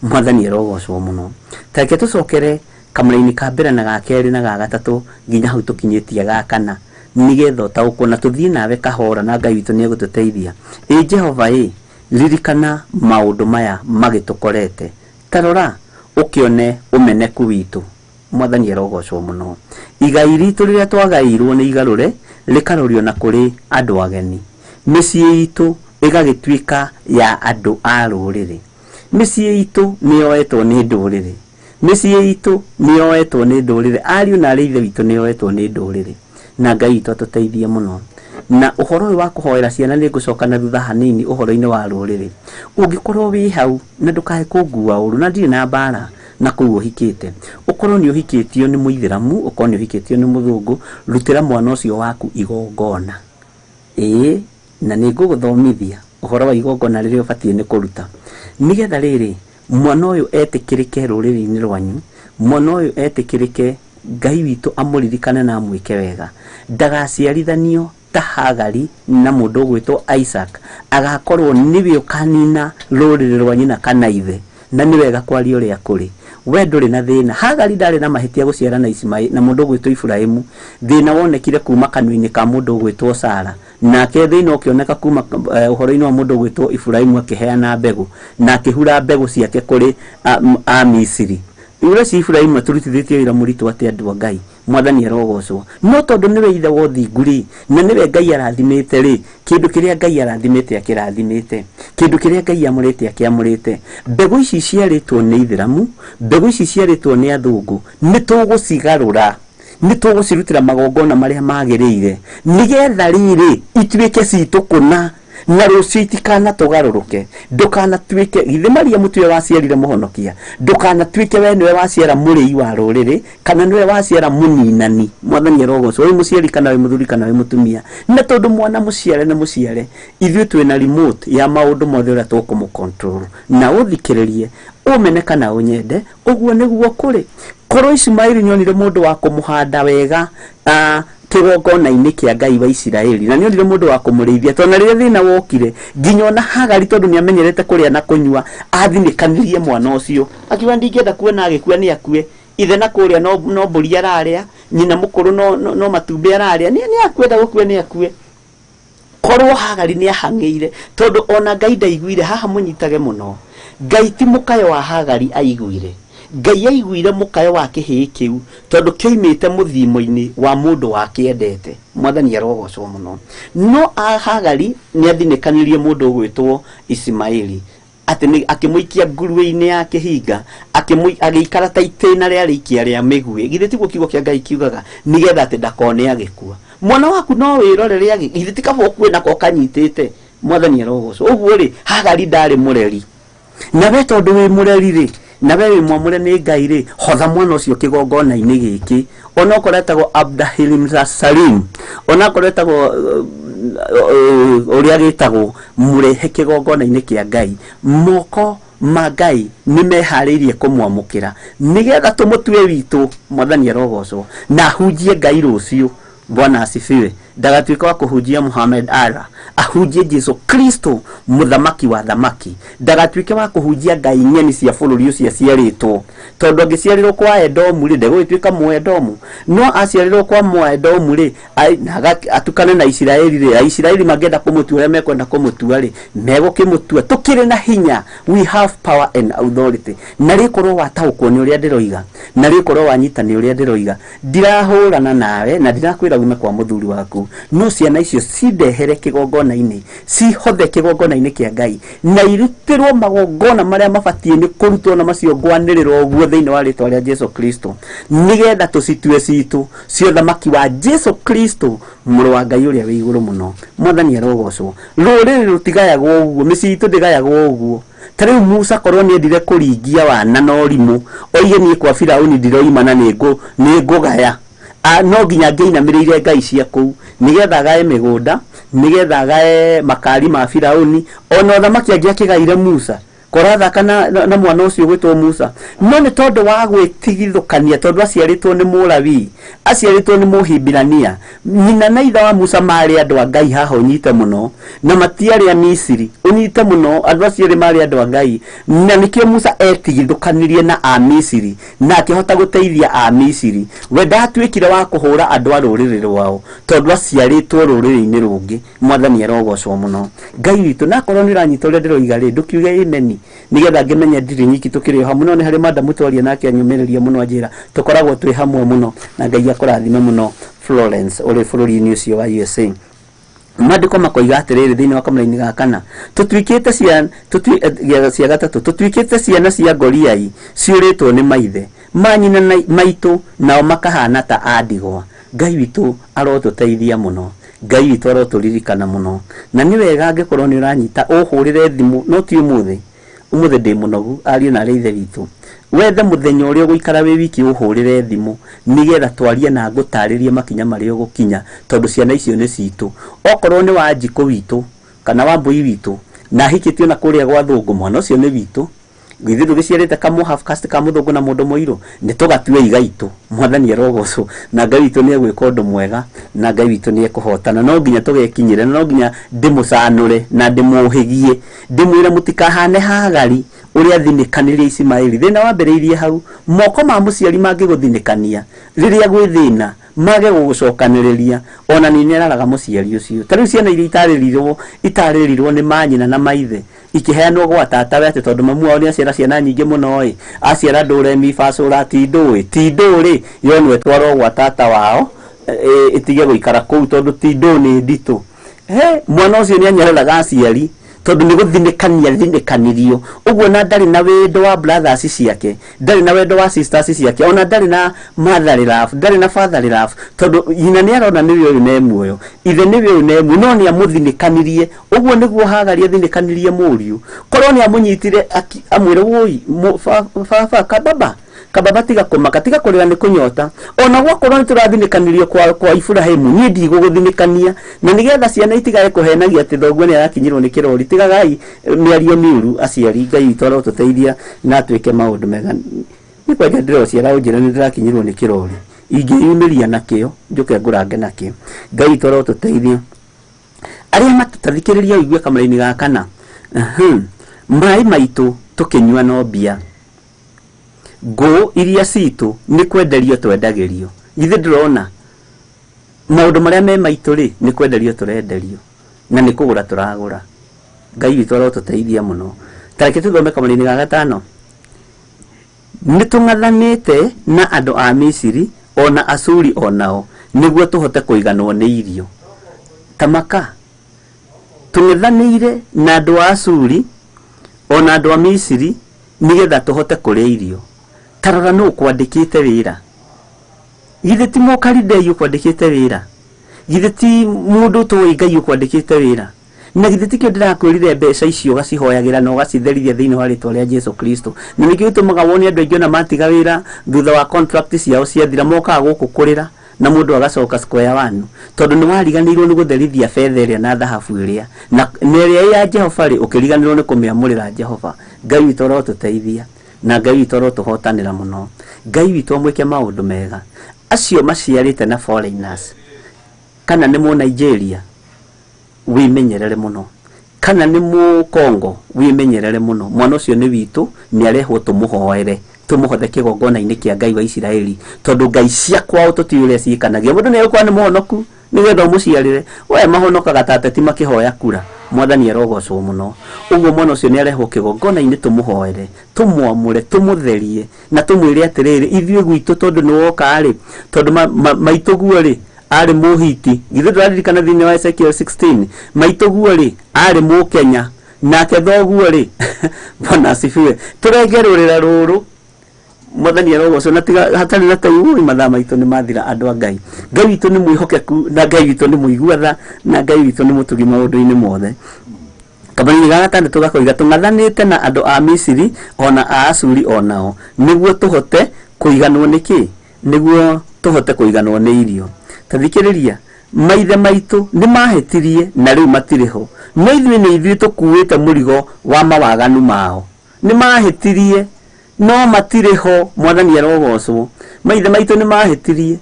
Speaker 2: Mwathani arogocwo mũno. Ta reke tũcokere kamũra-inĩ ka mbere na ga kerĩ na ga gatatũ nginya hau tũkinyĩtie ga kana, nĩgetha ũtaũkwo na tũthiĩ nawe kahora, na Ngai witũ nĩegũtũteithia. Ĩ Jehova ĩ, ririkana maũndũ maya magĩtũkorete, ta rora ũkĩone ũmeneku witũ. Mwathani arogocwo mũno. Igai ritũ rĩrĩa twagairwo nĩ igarũre, rĩkarorio na kũrĩ andũ ageni. Mĩciĩ itũ ĩgagĩtuĩka ya andũ a rũrĩrĩ. Mĩciĩ itũ nĩyoetwo nĩ ndũrĩrĩ. Mĩciĩ itũ nĩyoetwo nĩ ndũrĩrĩ. Ariũ na arĩ ithe witũ nĩyoetwo nĩ ndũrĩrĩ. Na Ngai witũ atũteithie mũno. Na ũhoro ũyũ wa kũhoera ciana nĩ ngũcoka na thutha hanini ũhoro-inĩ wa rũrĩrĩ. Ũngĩkorwo wĩ hau na ndũkae kũngua ũru, na ndirĩ na mbara na kũu ũhikĩte, ũkorwo nĩ ũhikĩtio nĩ mũithĩramu, ũkorwo nĩ ũhikĩtio nĩ mũthũngũ, rutĩra mwana ũcio waku igongona. Ĩĩ, na nĩ ngũgũthomithia ũhoro wa igongona rĩrĩa ũbatiĩ nĩ kũruta, nĩgetha rĩrĩ mwana ũyũ etĩkĩrĩke rũrĩrĩ-inĩ rwanyu, mwana ũyũ etĩkĩrĩke, Ngai witũ amũririkane na amwĩke wega, ndagaciarithanio ta Hagari na mũndũ ũgwĩtwo Isaac, agakorwo nĩwe ũkanina rũrĩrĩ rwa nyina kana ithe. Na nĩ wega kwaria ũrĩa kũrĩ, we ndũrĩ na thĩna. Hagari ndarĩ na mahĩtia gũciara na Ismaili na mũndũ ũgwĩtwo Ibrahimu. Thĩna wonekire kuma kanua-inĩ ka mũndũ ũgwĩtwo Sara, nake thĩna ũkĩoneka kuma ũhoro-inĩ wa mũndũ ũgwĩtwo Ibrahimu akĩheana mbegũ na akĩhura mbegũ ciake kũrĩ a Misiri. Ũrĩa ci Ibrahimu atũrutithĩtie wĩra mũritũ atĩ andũ a Ngai, Mwathani arogocwo. No tondũ nĩwe ithe wa ũthingu rĩ, na nĩwe Ngai arathimĩte rĩ, kĩndũ kĩrĩa Ngai arathimĩte akĩrathimĩte, kĩndũ kĩrĩa Ngai amũrĩte akĩamũrĩte. Mbegũ ici ciarĩtwo nĩ ithĩramu, mbegũ ici ciarĩtwo nĩ athũngũ, nĩ tũgũcigarũra, nĩ tũgũcirutĩra magongona marĩa magĩrĩire, nĩgetha rĩrĩ ituĩke citũ kũna, na rũciũ itikanatũgarũrũke. Ndũkanatuĩke githĩ Mariamu tiwe waciarire mũhonokia, ndũkanatuĩke we nĩwe waciara mũrĩi wa rũrĩrĩ, kana nĩwe waciara mũninani. Mwathani arogocwo. Wĩ mũciari kana wĩ mũthuri kana wĩ mũtumia, na tondũ mwana mũciare na mũciare, ithuĩ twĩna remote ya maũndũ mothe ũrĩa tũkũmũ control. Na ũthikĩrĩrie, ũmene kana ũnyende, ũguo nĩguo kũrĩ. Korwo Ismaili nĩonire mũndũ wa kũmũhanda wega kĩgongona-inĩ kĩa Ngai wa Isiraeli, na nĩonire mũndũ wa kũmũrĩithia, tondũ na rĩrĩa thĩna wokire, nginya ona Hagari tondũ nĩamenyerete kũrĩa na kũnyua, athinĩkanirie mwana ũcio, akiuga ndingĩenda kuona agĩkua nĩ akue. Ithe na kũrĩa no mbũri ararĩa, nyina mũkũrũ no matumbĩ ararĩa, nĩ akwenda gũkua nĩ akue. Korwo Hagari nĩ ahang'ĩire, tondũ ona Ngai ndaiguire. Haha mũnyitage mũno, Ngai ti mũkayo wa Hagari aiguire, Ngai aiguire mũkayo wa kĩhĩĩ kĩu, tondũ kĩoimĩte mũthimo-inĩ wa mũndũ wakĩendete. Mwathani arogocwo mũno. No Hagari nĩ athinĩkanirie mũndũ ũgwĩtwo Ismaili, atĩ nĩ akĩmũikia nguruwe-inĩ ya kĩhinga, agĩikara ta itĩna rĩa rĩikia rĩa mĩguĩ. Githĩ tiguo kiugo kĩa Ngai kiugaga, nĩgetha atĩ ndakone agĩkua. Mwana waku no wĩrorere githĩ ti kaba ũkue nako kanyitĩte. Mwathani arogocwo. Ũguo rĩ, Hagari ndarĩ mũreri, na we tondũ wĩ mũreri rĩ, na we wĩ mwamũre nĩ Ngai rĩ, hotha mwana ũcio kĩgongona-inĩ gĩkĩ. Ona okorwo etagwo Abdahilim Salim, ona okorwo etagwo ũrĩa gĩtagwo, mũrehe kĩgongona-inĩ kĩa Ngai. Moko ma Ngai nĩ meharĩirie kũmwamũkĩra, nĩgetha tũmũtue witũ. Mwathani arogocwo. Na ahunjie Ngai rũciũ. Bwana asifiwe. Ndagatuĩke wa kũhunjia Muhammad Allah, ahunjie Jesu Kristo mũthamaki wa thamaki. Ndagatuĩke wa kũhunjia ngai ng'eni cia bũrũri ũcio aciarĩtwo, tondũ angĩciarĩrwo kwa Edomu rĩ, ndegũgĩtuĩka Mũedomu, no aciarĩrwo kwa Mũedomu rĩ, atukane na Isiraeli rĩ, Aisiraeli mangĩenda kũmũtua ũrĩa mekwenda kũmũtua rĩ, megũkĩmũtua. Tũkĩrĩ na hinya, we have power and authority. Na rĩkorwo wataũkwo nĩ ũrĩa ndĩroiga, na rĩkorwo wanyita nĩ ũrĩa ndĩroiga, ndirahũrana nawe na ndirakwĩra ume kwa mũthuri waku, no ciana icio cindehere kĩgongona-inĩ, cihothe kĩgongona-inĩ kĩa Ngai, na irutĩrwo magongona marĩa mabatiĩ nĩ kũrutwo, na macio ngwanĩrĩrwo ũguo thĩinĩ wa rĩtwa rĩa Jesu Kristo, nĩgetha tũcitue citũ cia ũthamaki wa Jesu Kristo, mũrũ wa Ngai ũrĩa wĩ igũrũ mũno. Mwathani arogocwo. Rũrĩrĩ rũtigayagwo ũguo, mĩciĩ itũ ndĩgayagwo ũguo. Ta rĩu Musa korwo nĩendire kũringia wana na ũrimũ, oige niĩ kwa Firauni ndiroima na nĩngũgaya, no nginya angĩinamĩrĩire ngai cia kũu nĩgetha agae mĩgũnda, nĩgetha agae makari ma Firauni, ona ũthamaki angĩakĩgaire Musa korathaka na mwana ũcio gwĩtwo Musa. No nĩ tondũ wa gwĩtigithũkania, tondũ aciarĩtwo nĩ Mũlawii, aciarĩtwo nĩ Mũhibirania, nyina na ithe wa Musa marĩ andũ a Ngai haha ũnyite mũno, na matiarĩ a Misiri, ũnyite mũno, andũ acio erĩ marĩ andũ a Ngai, na nĩkĩo Musa etigithũkanirie na Amisiri na akĩhota gũteithia Amisiri. We ndatuĩkire wa kũhũra andũ a rũrĩrĩ rwao, tondũ aciarĩtwo rũrĩrĩ-inĩ rũngĩ. Mwathani arogocwo mũno. Ngai witũ, na akorwo nĩ ũranyita ũrĩa ndĩroiga rĩ, ndũkiuge ameni, nĩgetha ngĩmenye ndirĩ nyiki tũkĩrĩ o hamwe. No nĩ harĩ madamu twaria nake anyũmĩrĩria mũno, anjĩra tũkoragwo twĩ hamwe mũno, na Ngai akũrathime mũno Florence ũrĩ bũrũri-inĩ ũcio wa USA. Maandĩko makoiga atĩrĩrĩ thĩinĩ wa kamũraini ga kana, tũtuĩkĩte ciana cia gatatũ, tũtuĩkĩte ciana cia Goliai ciũrĩtwo nĩ maithe manyina maitũ, nao makahana ta a ndigwa. Ngai witũ arotũteithia mũno, Ngai witũ arotũririkana mũno, na nĩ wega angĩkorwo nĩ ũranyita ũhũrĩre thimũ, no ti ũmũthĩ. Ũmũthĩ ndĩ mũnogu, ariũ na arĩa ithe witũ, wethe mũthenya ũrĩa ũgũikara wĩ wiki ũhũrĩre thimũ, nĩgetha twarie na ngũtarĩrie makinya marĩa ũgũkinya, tondũ ciana icio nĩ citũ. Okorwo nĩ wa Njikũ witũ kana wa Mbũi witũ na ahikĩtio na kũrĩa gwa Thũngũ, mwana ũcio nĩ witũ. Ithuĩ tũgĩciarĩte kamũ half caste ka mũthũngũ na mũndũ mũirũ, nĩ tũgatue igaitũ. Mwathani arogocwo, na Ngai witũ nĩ egwĩka ũndũ mwega, na Ngai witũ nĩ ekũhotana. No nginya tũgekinyĩre, na no nginya ndĩmũcanũre na ndĩmũhĩgie, ndĩmwĩre mũtikahane Hagari ũrĩa athinĩkanĩrie Ismaeli. Thĩna wambĩrĩirie hau, moko ma mũciari mangĩgũthinĩkania rĩrĩa gwĩ thĩna, mage gũgũcokanĩrĩria, ona nĩ nĩararaga mũciari ũcio. Ta rĩu ciana iria itarĩrirwo nĩ manyina na maithe, ikĩheanwo gwa tatawe atĩ tondũ mamu wao nĩaciara ciana nyingĩ mũno ĩ, aciara ndũre mibacũra ti ndũĩ, ti ndũ rĩ, yonwo ĩtwarwo gwa tata wao, ĩtige gũikara kũu tondũ ti ndũ nĩ nditũ. He, mwana ũcio nĩanyararaga aciari, tondũ nĩ gũthinĩkania thinĩkanirio ũguo, na ndarĩ na wendo wa brothers ciake, ndarĩ na wendo wa sisters ciake, ona ndarĩ na motherly love, ndarĩ na fatherly love, tondũ nyina nĩ arona nĩwe ũyũ ne muoyo, ithe nĩwe ũyũ ne muoyo, no nĩ amũthinĩkanirie. Ũguo nĩguo Hagari athinĩkanirie mũriũ. Korwo nĩ amũnyitire amwĩre woi baba kababa kababa, tiga kũmaka, tiga kũrĩra nĩ kũnyota, ona gwakorwo nĩ tũrathinĩkanirio kwa Iburahĩmu, niĩ ndigũgũthinĩkania. Na nĩgetha ciana itigae kũhenagia atĩ thoguo nĩ arakinyĩrwo nĩ kĩrori, tigagai mĩario mĩũru aciari. Ngai witũ arotũteithia na atwĩke maũndũ mega. Nĩ kwanja ndĩrociara ũnjĩre nĩ ndĩrakinyĩrwo nĩ kĩrori, ingĩyumĩria nakĩo njũke ngũrange nakĩo. Ngai witũ arotũteithia. Arĩa matũtathikĩrĩria ũigue kamũraini ga kana, maĩ maitũ tũkĩnyua no mbia, ngũ iria citũ nĩ kwenderio twendagĩrio. Githĩ ndũrona maũndũ marĩa me maitũ rĩ, nĩ kwenderio tũrenderio na nĩ kũgũra tũragũra. Ngai witũ arotũteithia mũno. Ta reke tũthome kamũraini ga gatano. Nĩ tũng'athanĩte na andũ a Misiri ona Asuri onao, nĩguo tũhote kũiganwo nĩ irio. Tamaka, tũng'ethanĩire na andũ a Asuri ona andũ a Misiri nĩgetha tũhote kũrĩa irio. Tarora nũ ũkwandĩkĩte wĩra. Githĩ ti mũkaridei ũkwandĩkĩte wĩra? Githĩ ti mũndũ ũtoĩ Ngai ũkwandĩkĩte wĩra? Na githĩ tikĩo ndĩrakwĩrire mbeca icio ũgacihoyagĩra na ũgacitherithia thĩinĩ wa rĩtwa rĩa Jesu Kristo. Na nĩkĩo gĩtũmaga wone andũ aingĩ ona matiga wĩra thutha wa contract ciao ciathira, mokaga gũkũ kũrĩra na mũndũ agacoka square one, tondũ nĩ wariganĩirwo nĩ gũtherithia betha ĩrĩa na thahabu ĩrĩa na ĩrĩa ya Jehova rĩ, ũkĩriganĩrwo nĩ kũmĩamũrĩra Jehova. Ngai witũ arotũteithia na Ngai witũ arotũhotanĩra mũno. Ngai witũ amwĩke maũndũ mega. Acio maciarĩte na foreigners, Kana nĩ mũ Nigeria wĩmenyerere mũno, kana nĩ mũ Congo wĩmenyerere mũno. Mwana ũcio nĩ witũ, nĩ arehwo tũmũhoere, tũmũhothe kĩgongona-inĩ kĩa Ngai wa Isiraeli, tondũ ngai cia kwao tũtiũĩ ũrĩa ciĩkanagia. Mũndũ nĩ egũkorwo nĩ mũhonoku nĩgetha ũmũciarĩre, we mahonokaga ta ateti makĩhoya kura. Mwathani arogocwo mũno. Ũguo mwana ũcio nĩ arehwo kĩgongona-inĩ tũmũhoere, tũmwamũre, tũmũtherie na tũmwĩre atĩrĩrĩ, ithuĩ gwitũ tondũ nĩ woka rĩ, tondũ maitũguo rĩ arĩ mũhiti, githĩ ndũraririkana thĩinĩ wa Ezekiel 16, maitũguo rĩ arĩ mũkenya, nake thoguo rĩ Bwana asifiwe. Tũrenge rũrĩra rũrũ, Mwathani arogocwo. Na tiga hatarĩ na taiu, mathaa maitũ nĩ mathira. Andũ a Ngai, Ngai witũ nĩ mwĩhokeku, na Ngai witũ nĩ mũigua tha, na Ngai witũ nĩ mũtugi maũndũ-inĩ mothe. Kamũraini ga gatandatũ gakoiga tũng'athanĩte na andũ a Misiri ona a Asuri onao, nĩguo tũhote kũiganwo nĩ kĩ? Nĩguo tũhote kũiganwo nĩ irio. Ta thikĩrĩria, maithe maitũ nĩ mahĩtirie na rĩu matirĩ ho, no ithuĩ nĩ ithuĩ tũkuĩte mũrigo wa mawaganu mao. Nĩ mahĩtirie no matirĩ ho. Mwathani arogocwo. Maithe maitũ nĩ mahĩtirie,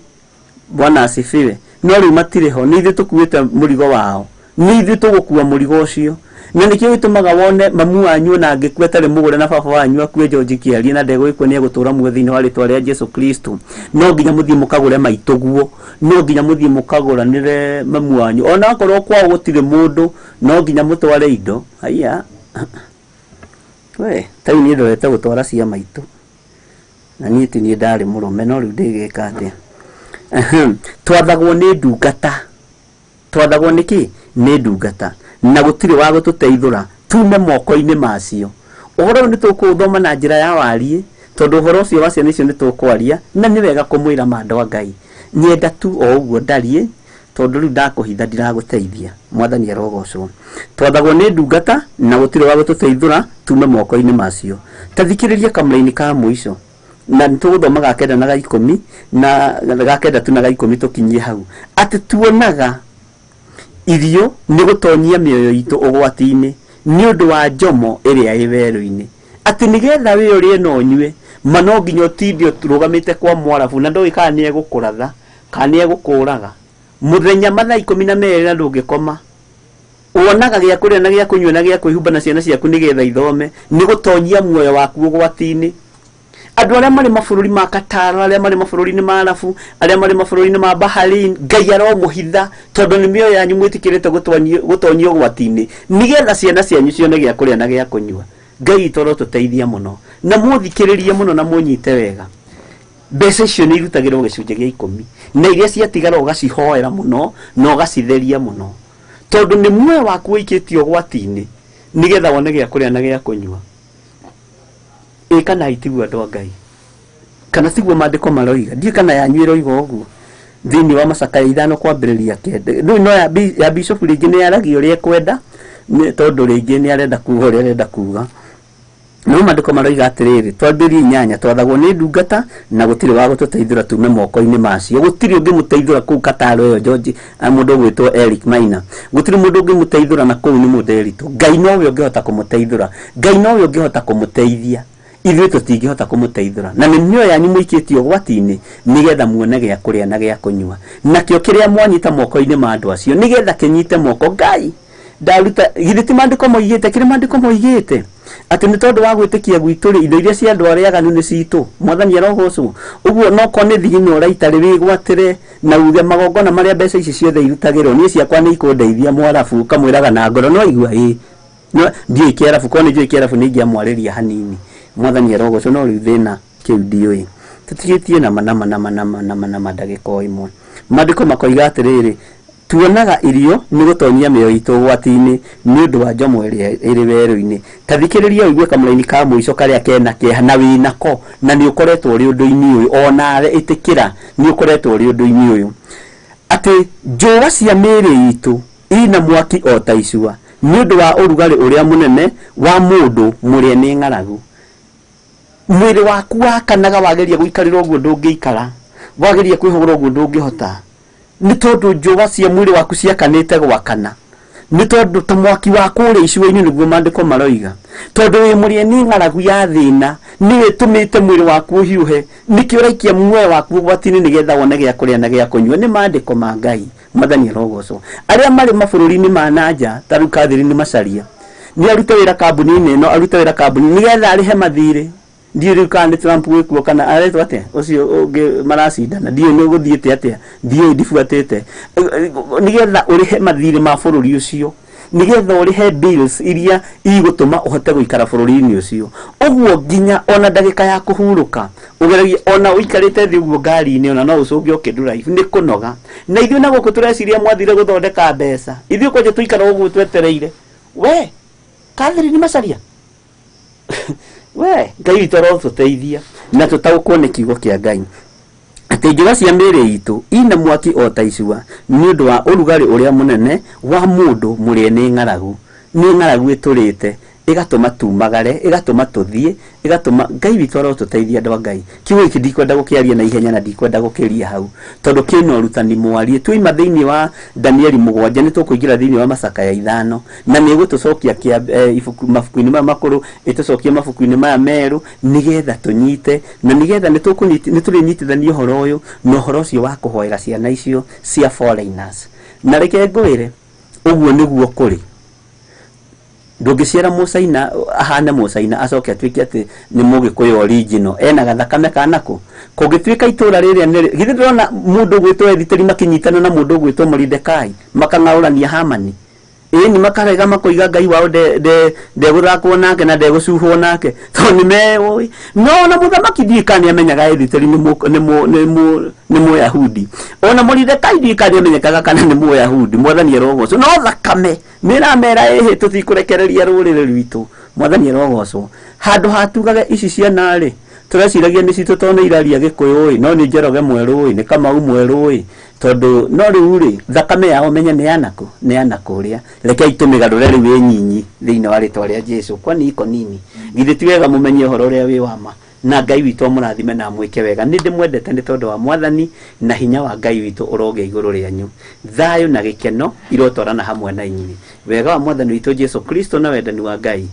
Speaker 2: Bwana asifiwe, no rĩu matirĩ ho, nĩ ithuĩ tũkuĩte mũrigo wao, nĩ ithuĩ tũgũkua mũrigo ũcio. Na nĩkĩo gĩtũmaga wone mamu wanyu ona angĩkua atarĩ mũgũre na baba wanyu akue George Kĩarie na ndegũgĩkua, nĩ egũtũra muoyo thĩinĩ wa rĩtwa rĩa Jesu Kristo. No nginya mũthiĩ mũkagũre maitũguo, no nginya mũthiĩ mũkagũranĩre mamu wanyu, ona akorwo kwao gũtirĩ mũndũ, no nginya mũtware indo. Haiya we, ta rĩu niĩ ndorete gũtwara cia maitũ, na niĩ ti niĩ ndarĩ mũrũme, no rĩu ndĩgĩka atĩa? Twathagwo nĩ ndungata, twathagwo nĩ kĩ? Nĩ ndungata, na gũtirĩ wa gũtũteithũra tume moko-inĩ macio. Ũhoro ũyũ nĩ tũkũũthoma na njĩra ya wariĩ, tondũ ũhoro ũcio wa ciana icio nĩ tũkwaria, na nĩ wega kũmwĩra ma andũ a Ngai. Nyenda tu o ũguo ndariĩ, tondũ rĩu ndakũhitha ndiragũteithia. Mwathani arogocwo. Twathagwo nĩ ndungata na gũtirĩ wa gũtũteithũra tume moko-inĩ macio. Ta thikĩrĩria kamũraini ka mũico, na nĩ tũgũthoma ga kenda na ga ikũmi, na ga kenda tu na ga ikũmi tũkinyie hau, atĩ tuonaga irio nĩ gũtonyia mĩoyo itũ ũgwati-inĩ nĩ ũndũ wa njomo ĩrĩa ĩ werũ-inĩ. Atĩ nĩgetha wĩ ũrĩe na ũnyue, ma no nginya ũtinde ũrũgamĩte kwa mwarabu, na ndũĩ kana nĩ egũkũratha kana nĩ egũkũraga mũthenya mathaa 12 na ndũngĩkoma. Wonaga gĩa kũrĩa na gĩa kũnyua na gĩa kwĩhumba na ciana ciaku nĩgetha ithome, nĩ gũtonyia muoyo waku ũgwati-inĩ. Andũ arĩa marĩ mabũrũri ma Qatar, arĩa marĩ mabũrũri-inĩ ma Arabu, arĩa marĩ mabũrũri-inĩ ma Bahrain, Ngai aromũhitha, tondũ nĩ mĩoyo yanyu mwĩtĩkĩrĩte gũtonyio ũgwati-inĩ nĩgetha ciana cianyu cione gĩa kũrĩa na gĩa kũnyua. Ngai witũ arotũteithia mũno, na mũthikĩrĩrie mũno na mũnyite wega. Mbeca icio nĩ irutagĩrwo gĩcunjĩ gĩa ikũmi, na iria ciatigara ũgacihoera mũno na ũgacitheria mũno, tondũ nĩ muoyo waku ũikĩtio ũgwati-inĩ nĩgetha wone gĩa kũrĩa na gĩa kũnyua. Ĩ kana itiguo andũ a Ngai? Kana tiguo maandĩko maroiga? Ndiũĩ kana yanyu ĩroiga ũguo thĩinĩ wa macakaya 5 kwambĩrĩria 9. Rĩu no ya bishop rĩngĩ nĩ yaragia ũrĩa ekwenda, tondũ rĩngĩ nĩ arenda kuga ũrĩa arenda kuga. No maandĩko maroiga atĩrĩrĩ, twambĩrĩrie 8, twathagwo nĩ ndungata na gũtirĩ wa gũtũteithũra tume moko-inĩ macio. Gũtirĩ ũngĩmũteithũra kũu Kataro ĩyo George, mũndũ ũgwĩtwo Eric Maina, gũtirĩ mũndũ ũngĩmũteithũra na kũu nĩ mũndũ. Ngai nowe ũngĩhota kũmũteithũra, Ngai nowe ũngĩhota kũmũteithia, ithuĩ tũtingĩhota kũmũteithũra. Na nĩ mĩoyo yanyu mũikĩtio ũgwati-inĩ nĩgetha muone gĩa kũrĩa na gĩa kũnyua, nakĩo kĩrĩa mwanyita moko-inĩ ma andũ acio nĩgetha kĩnyite moko Ngai. Ndaruta githĩ ti maandĩko moigĩte, kĩrĩa maandĩko moigĩte atĩ nĩ tondũ wa gwĩtĩkia gwitũ rĩ, indo iria cia andũ arĩa aganu nĩ citũ. Mwathani arogocwo. Ũguo no korwo nĩ thigino ũraita rĩ, wĩgwatĩre na uge magongona marĩa mbeca ici ciothe irutagĩrwo niĩ ciakwa nĩ ikũndeithia. Mwarabu ũkamwĩraga na ngoro, no igua ĩ no ndiũĩ kĩarabu, korwo nĩ njũĩ kĩarabu nĩ ingĩamwarĩria hanini. Mwathani arogocwo. No rĩu thĩna kĩu ndiũĩ, tũtigĩtie nama nama nama nama nama nama ndagĩka o ĩmwe. Maandĩko makoiga atĩrĩrĩ, tuonaga irio nĩ gũtonyia mĩoyo itũ ũgwati-inĩ nĩ ũndũ wa njomo ĩrĩa ĩrĩ werũ-inĩ. Ta thikĩrĩria ũigue kamũraini ka mũico karĩa kena kĩeha na wĩnako, na nĩ ũkoretwo ũrĩ ũndũ-inĩ ũyũ, onawe ĩtĩkĩra nĩ ũkoretwo ũrĩ ũndũ-inĩ ũyũ, atĩ njũa cia mĩĩrĩ itũ ina mwaki o ta icua nĩ ũndũ wa ũrugarĩ ũrĩa mũnene wa mũndũ mũrĩe nĩ ng'aragu. Mwĩrĩ waku wakanaga wageria gũikarĩra ũguo ndũngĩikara, wageria kwĩhũgũra ũguo ndũngĩhota, nĩ tondũ njũa cia mwĩrĩ waku ciakanĩte gwakana, nĩ tondũ ta mwaki wa kũrĩa icua-inĩ, nĩguo maandĩko maroiga. Tondũ wĩ mũrĩe nĩ ng'aragu ya thĩna, nĩwe ĩtũmĩte mwĩrĩ waku ũhiũhe, nĩkĩo ũraikia muoyo waku ũgwati-inĩ nĩgetha wone gĩa kũrĩa na gĩa kũnyua. Nĩ maandĩko ma Ngai. Mwathani arogocwo. Arĩa marĩ mabũrũri-inĩ ma nanja ta rĩu Catherine Macharia nĩ arute wĩra kambuni-inĩ ĩno, arute wĩra kambuni nĩgetha arĩhe mathirĩ. Ndiũĩ rĩu kana nĩ Trump wĩkuo kana aretwo atĩa ũcio ũngĩ maracindana, ndiũĩ nĩ ũgũthiĩte atĩa, ndiũĩ ndibuatĩte. Nĩgetha ũrĩhe mathirĩ ma bũrũri ũcio, nĩgetha ũrĩhe bills iria igũtũma ũhote gũikara bũrũri-inĩ ũcio. Ũguo nginya ona ndagĩka ya kũhurũka ũgeragia ona ũikarĩte thĩ ũguo ngari-inĩ ona no ũcũnge ũkĩndrive nĩ kũnoga. Na ithuĩ na gũkũ tũreciria mwathire gũthondeka mbeca, ithuĩ kwanja tũikara ũguo twetereire. We Catherine Macharia, we Ngai witũ arotũteithia na tũtaũkwo nĩ kiugo kĩa Ngai atĩ njĩra cia mĩĩrĩ itũ ina mwaki o ta icua nĩ ũndũ wa ũrugarĩ ũrĩa mũnene wa mũndũ mũrĩe nĩ ng'aragu. Nĩ ng'aragu ĩtũrĩte ĩgatũma tumagare, ĩgatũma tũthiĩ, ĩgatũma Ngai witũ arotũteithia andũ a Ngai. Kiugo gĩkĩ ndikwenda gũkĩaria na ihenya na ndikwenda gũkĩria hau tondũ kĩna ũrutani mwarie. Twaima thĩinĩ wa Danieli 7 nĩ tũkũingĩra thĩinĩ wa Macakaya 5 na nĩ ĩgũtũcokia ibuku mabuku-inĩ maya makũrũ, ĩtũcokie mabuku-inĩ maya merũ nĩgetha tũnyite na nĩgetha nĩ tũrĩnyitithania ũhoro ũyũ na ũhoro ũcio wa kũhoera ciana icio cia foreigners. Na reke ngwĩre ũguo nĩguo kũrĩ. Ndũngĩciara Mũcaina ahane Mũcaina acoke atuĩke atĩ nĩ Mũgĩkũyũ original ena gathakame kanakũ. Kũngĩtuĩka itũra rĩrĩa nĩ githĩ ndĩrona mũndũ ũgwĩtwo Ethiteri makĩnyitana na mũndũ ũgwĩtwo Moridekai makang'aũrania Hamani. Ĩni makarega makoiga Ngai wao ndegũthakwo nake na ndegũcuhwo nake tondũ nĩ meũĩ. No ona mũthamaki ndiũĩ kana nĩamenyaga Ethiteri nĩ Mũyahudi, ona Moridekai ndiũĩ kana nĩamenyekaga kana nĩ Mũyahudi. Mwathani arogocwo. No thakame nĩramera ĩhĩ tũtikũrekereria rũrĩrĩ rwitũ. Mwathani arogocwo. Handũ hatugage ici ciana rĩ tũreciragia nĩ citũ tondũ nĩ iraria Gĩkũyũ ĩ, no nĩ Njoroge mwerũ ĩ, nĩ Kamau mwerũ ĩ, tondũ no rĩu rĩ thakame yao menye nĩ yanakũ, nĩ yanakũrĩa. Rekei tũmĩgarũre rĩu ĩnyinyi thĩinĩ wa rĩtwa rĩa Jesũ. Kwani iko nini? Githĩ ti wega mũmenye ũhoro ũrĩa wĩ wa ma? Na Ngai witũ amũrathime na amwĩke wega. Nĩ ndĩmwendete nĩ tondũ wa Mwathani na hinya wa Ngai witũ ũrogĩa igũrũ rĩanyu. Thayũ na gĩkeno irotwarana hamwe na inyuĩ. Wega wa Mwathani witũ Jesũ Kristo na wendani wa Ngai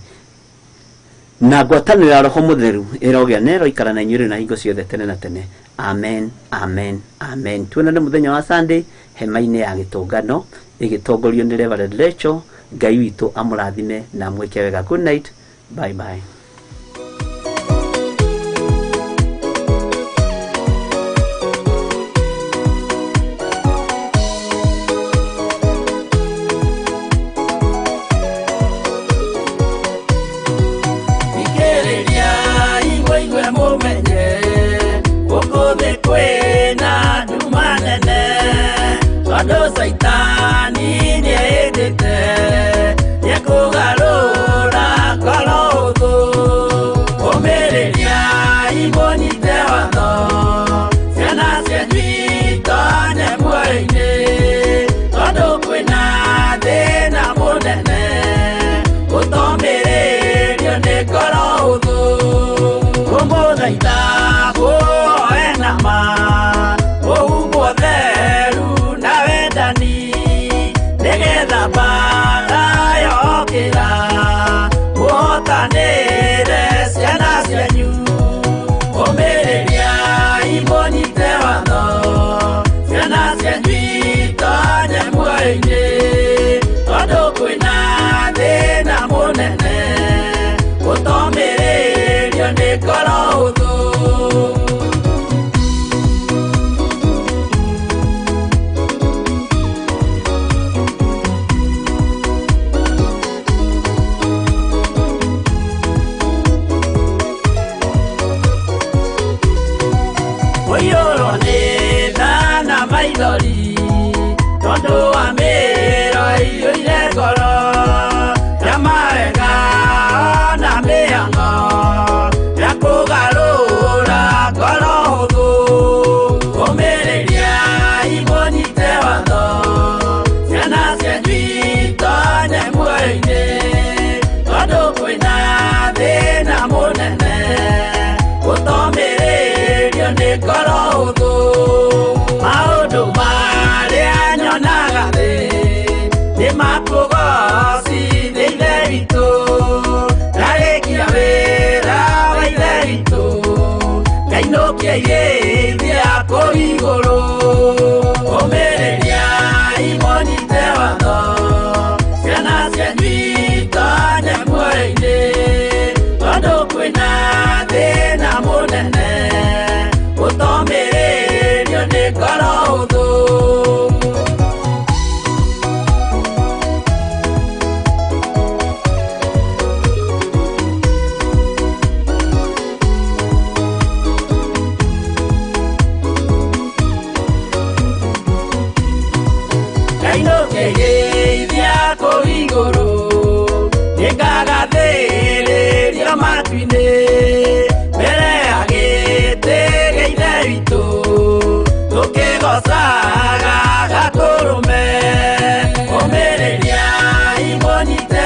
Speaker 2: na ngwatanĩro ya Roho Mũtheru ĩrogĩa na ĩroikara na inyuĩ rĩu na hingo ciothe tene na tene. Amen, amen, amen. Tuonane mũthenya wa Sunday hema-inĩ ya gĩtũngano ĩgĩtongorio nĩ Reverend Rachel. Ngai witũ amũrathime na amwĩke wega. Good night. Bye bye.
Speaker 1: Saitani nĩendete nĩekũgarũra ngoro ũthũ. Ũmĩrĩria imũnyite watho ciana cianyu itonye muoyo-inĩ tondũ kwĩna thĩna mũnene ũtomĩrĩrio nĩ ngoro ũthũ. Kũmũthaitha mũhoe na ma mũhumbwo theru na wendani nĩgetha mbaara yokĩra mũhotanĩre ciana cianyu. Ũmĩrĩria imũnyite watho ciana cianyu itonye muoyo-inĩ tondũ kwĩna thĩna mũnene ũtomĩrĩrio nĩ ngoro ũthũ. Ũiyũrwo nĩ tha na maithori tondũ wa mĩĩro ĩiyũire ngoro ya mawega na mĩhang'o ya kũgarũra ngoro hũthũ. Ũmĩrĩria imũnyite watho ciana cianyu itonye muoyo-inĩ tondũ kwĩna thĩna mũnene ũtomĩrĩrio nĩ ngoro hũthũ. Maũndũ marĩa nyonaga thĩ nĩ makũgocithia Ithe witũ. Ndarĩkia wĩra wa Ithe witũ ngainũkia irĩithia kũu igũrũ. Ũmĩrĩria Tũkĩgathĩrĩria matu-inĩ mbere ya gĩtĩ gĩa Ithe witũ, tũkĩgocaga Gatũrũme. Ũmĩrĩriai mũnyite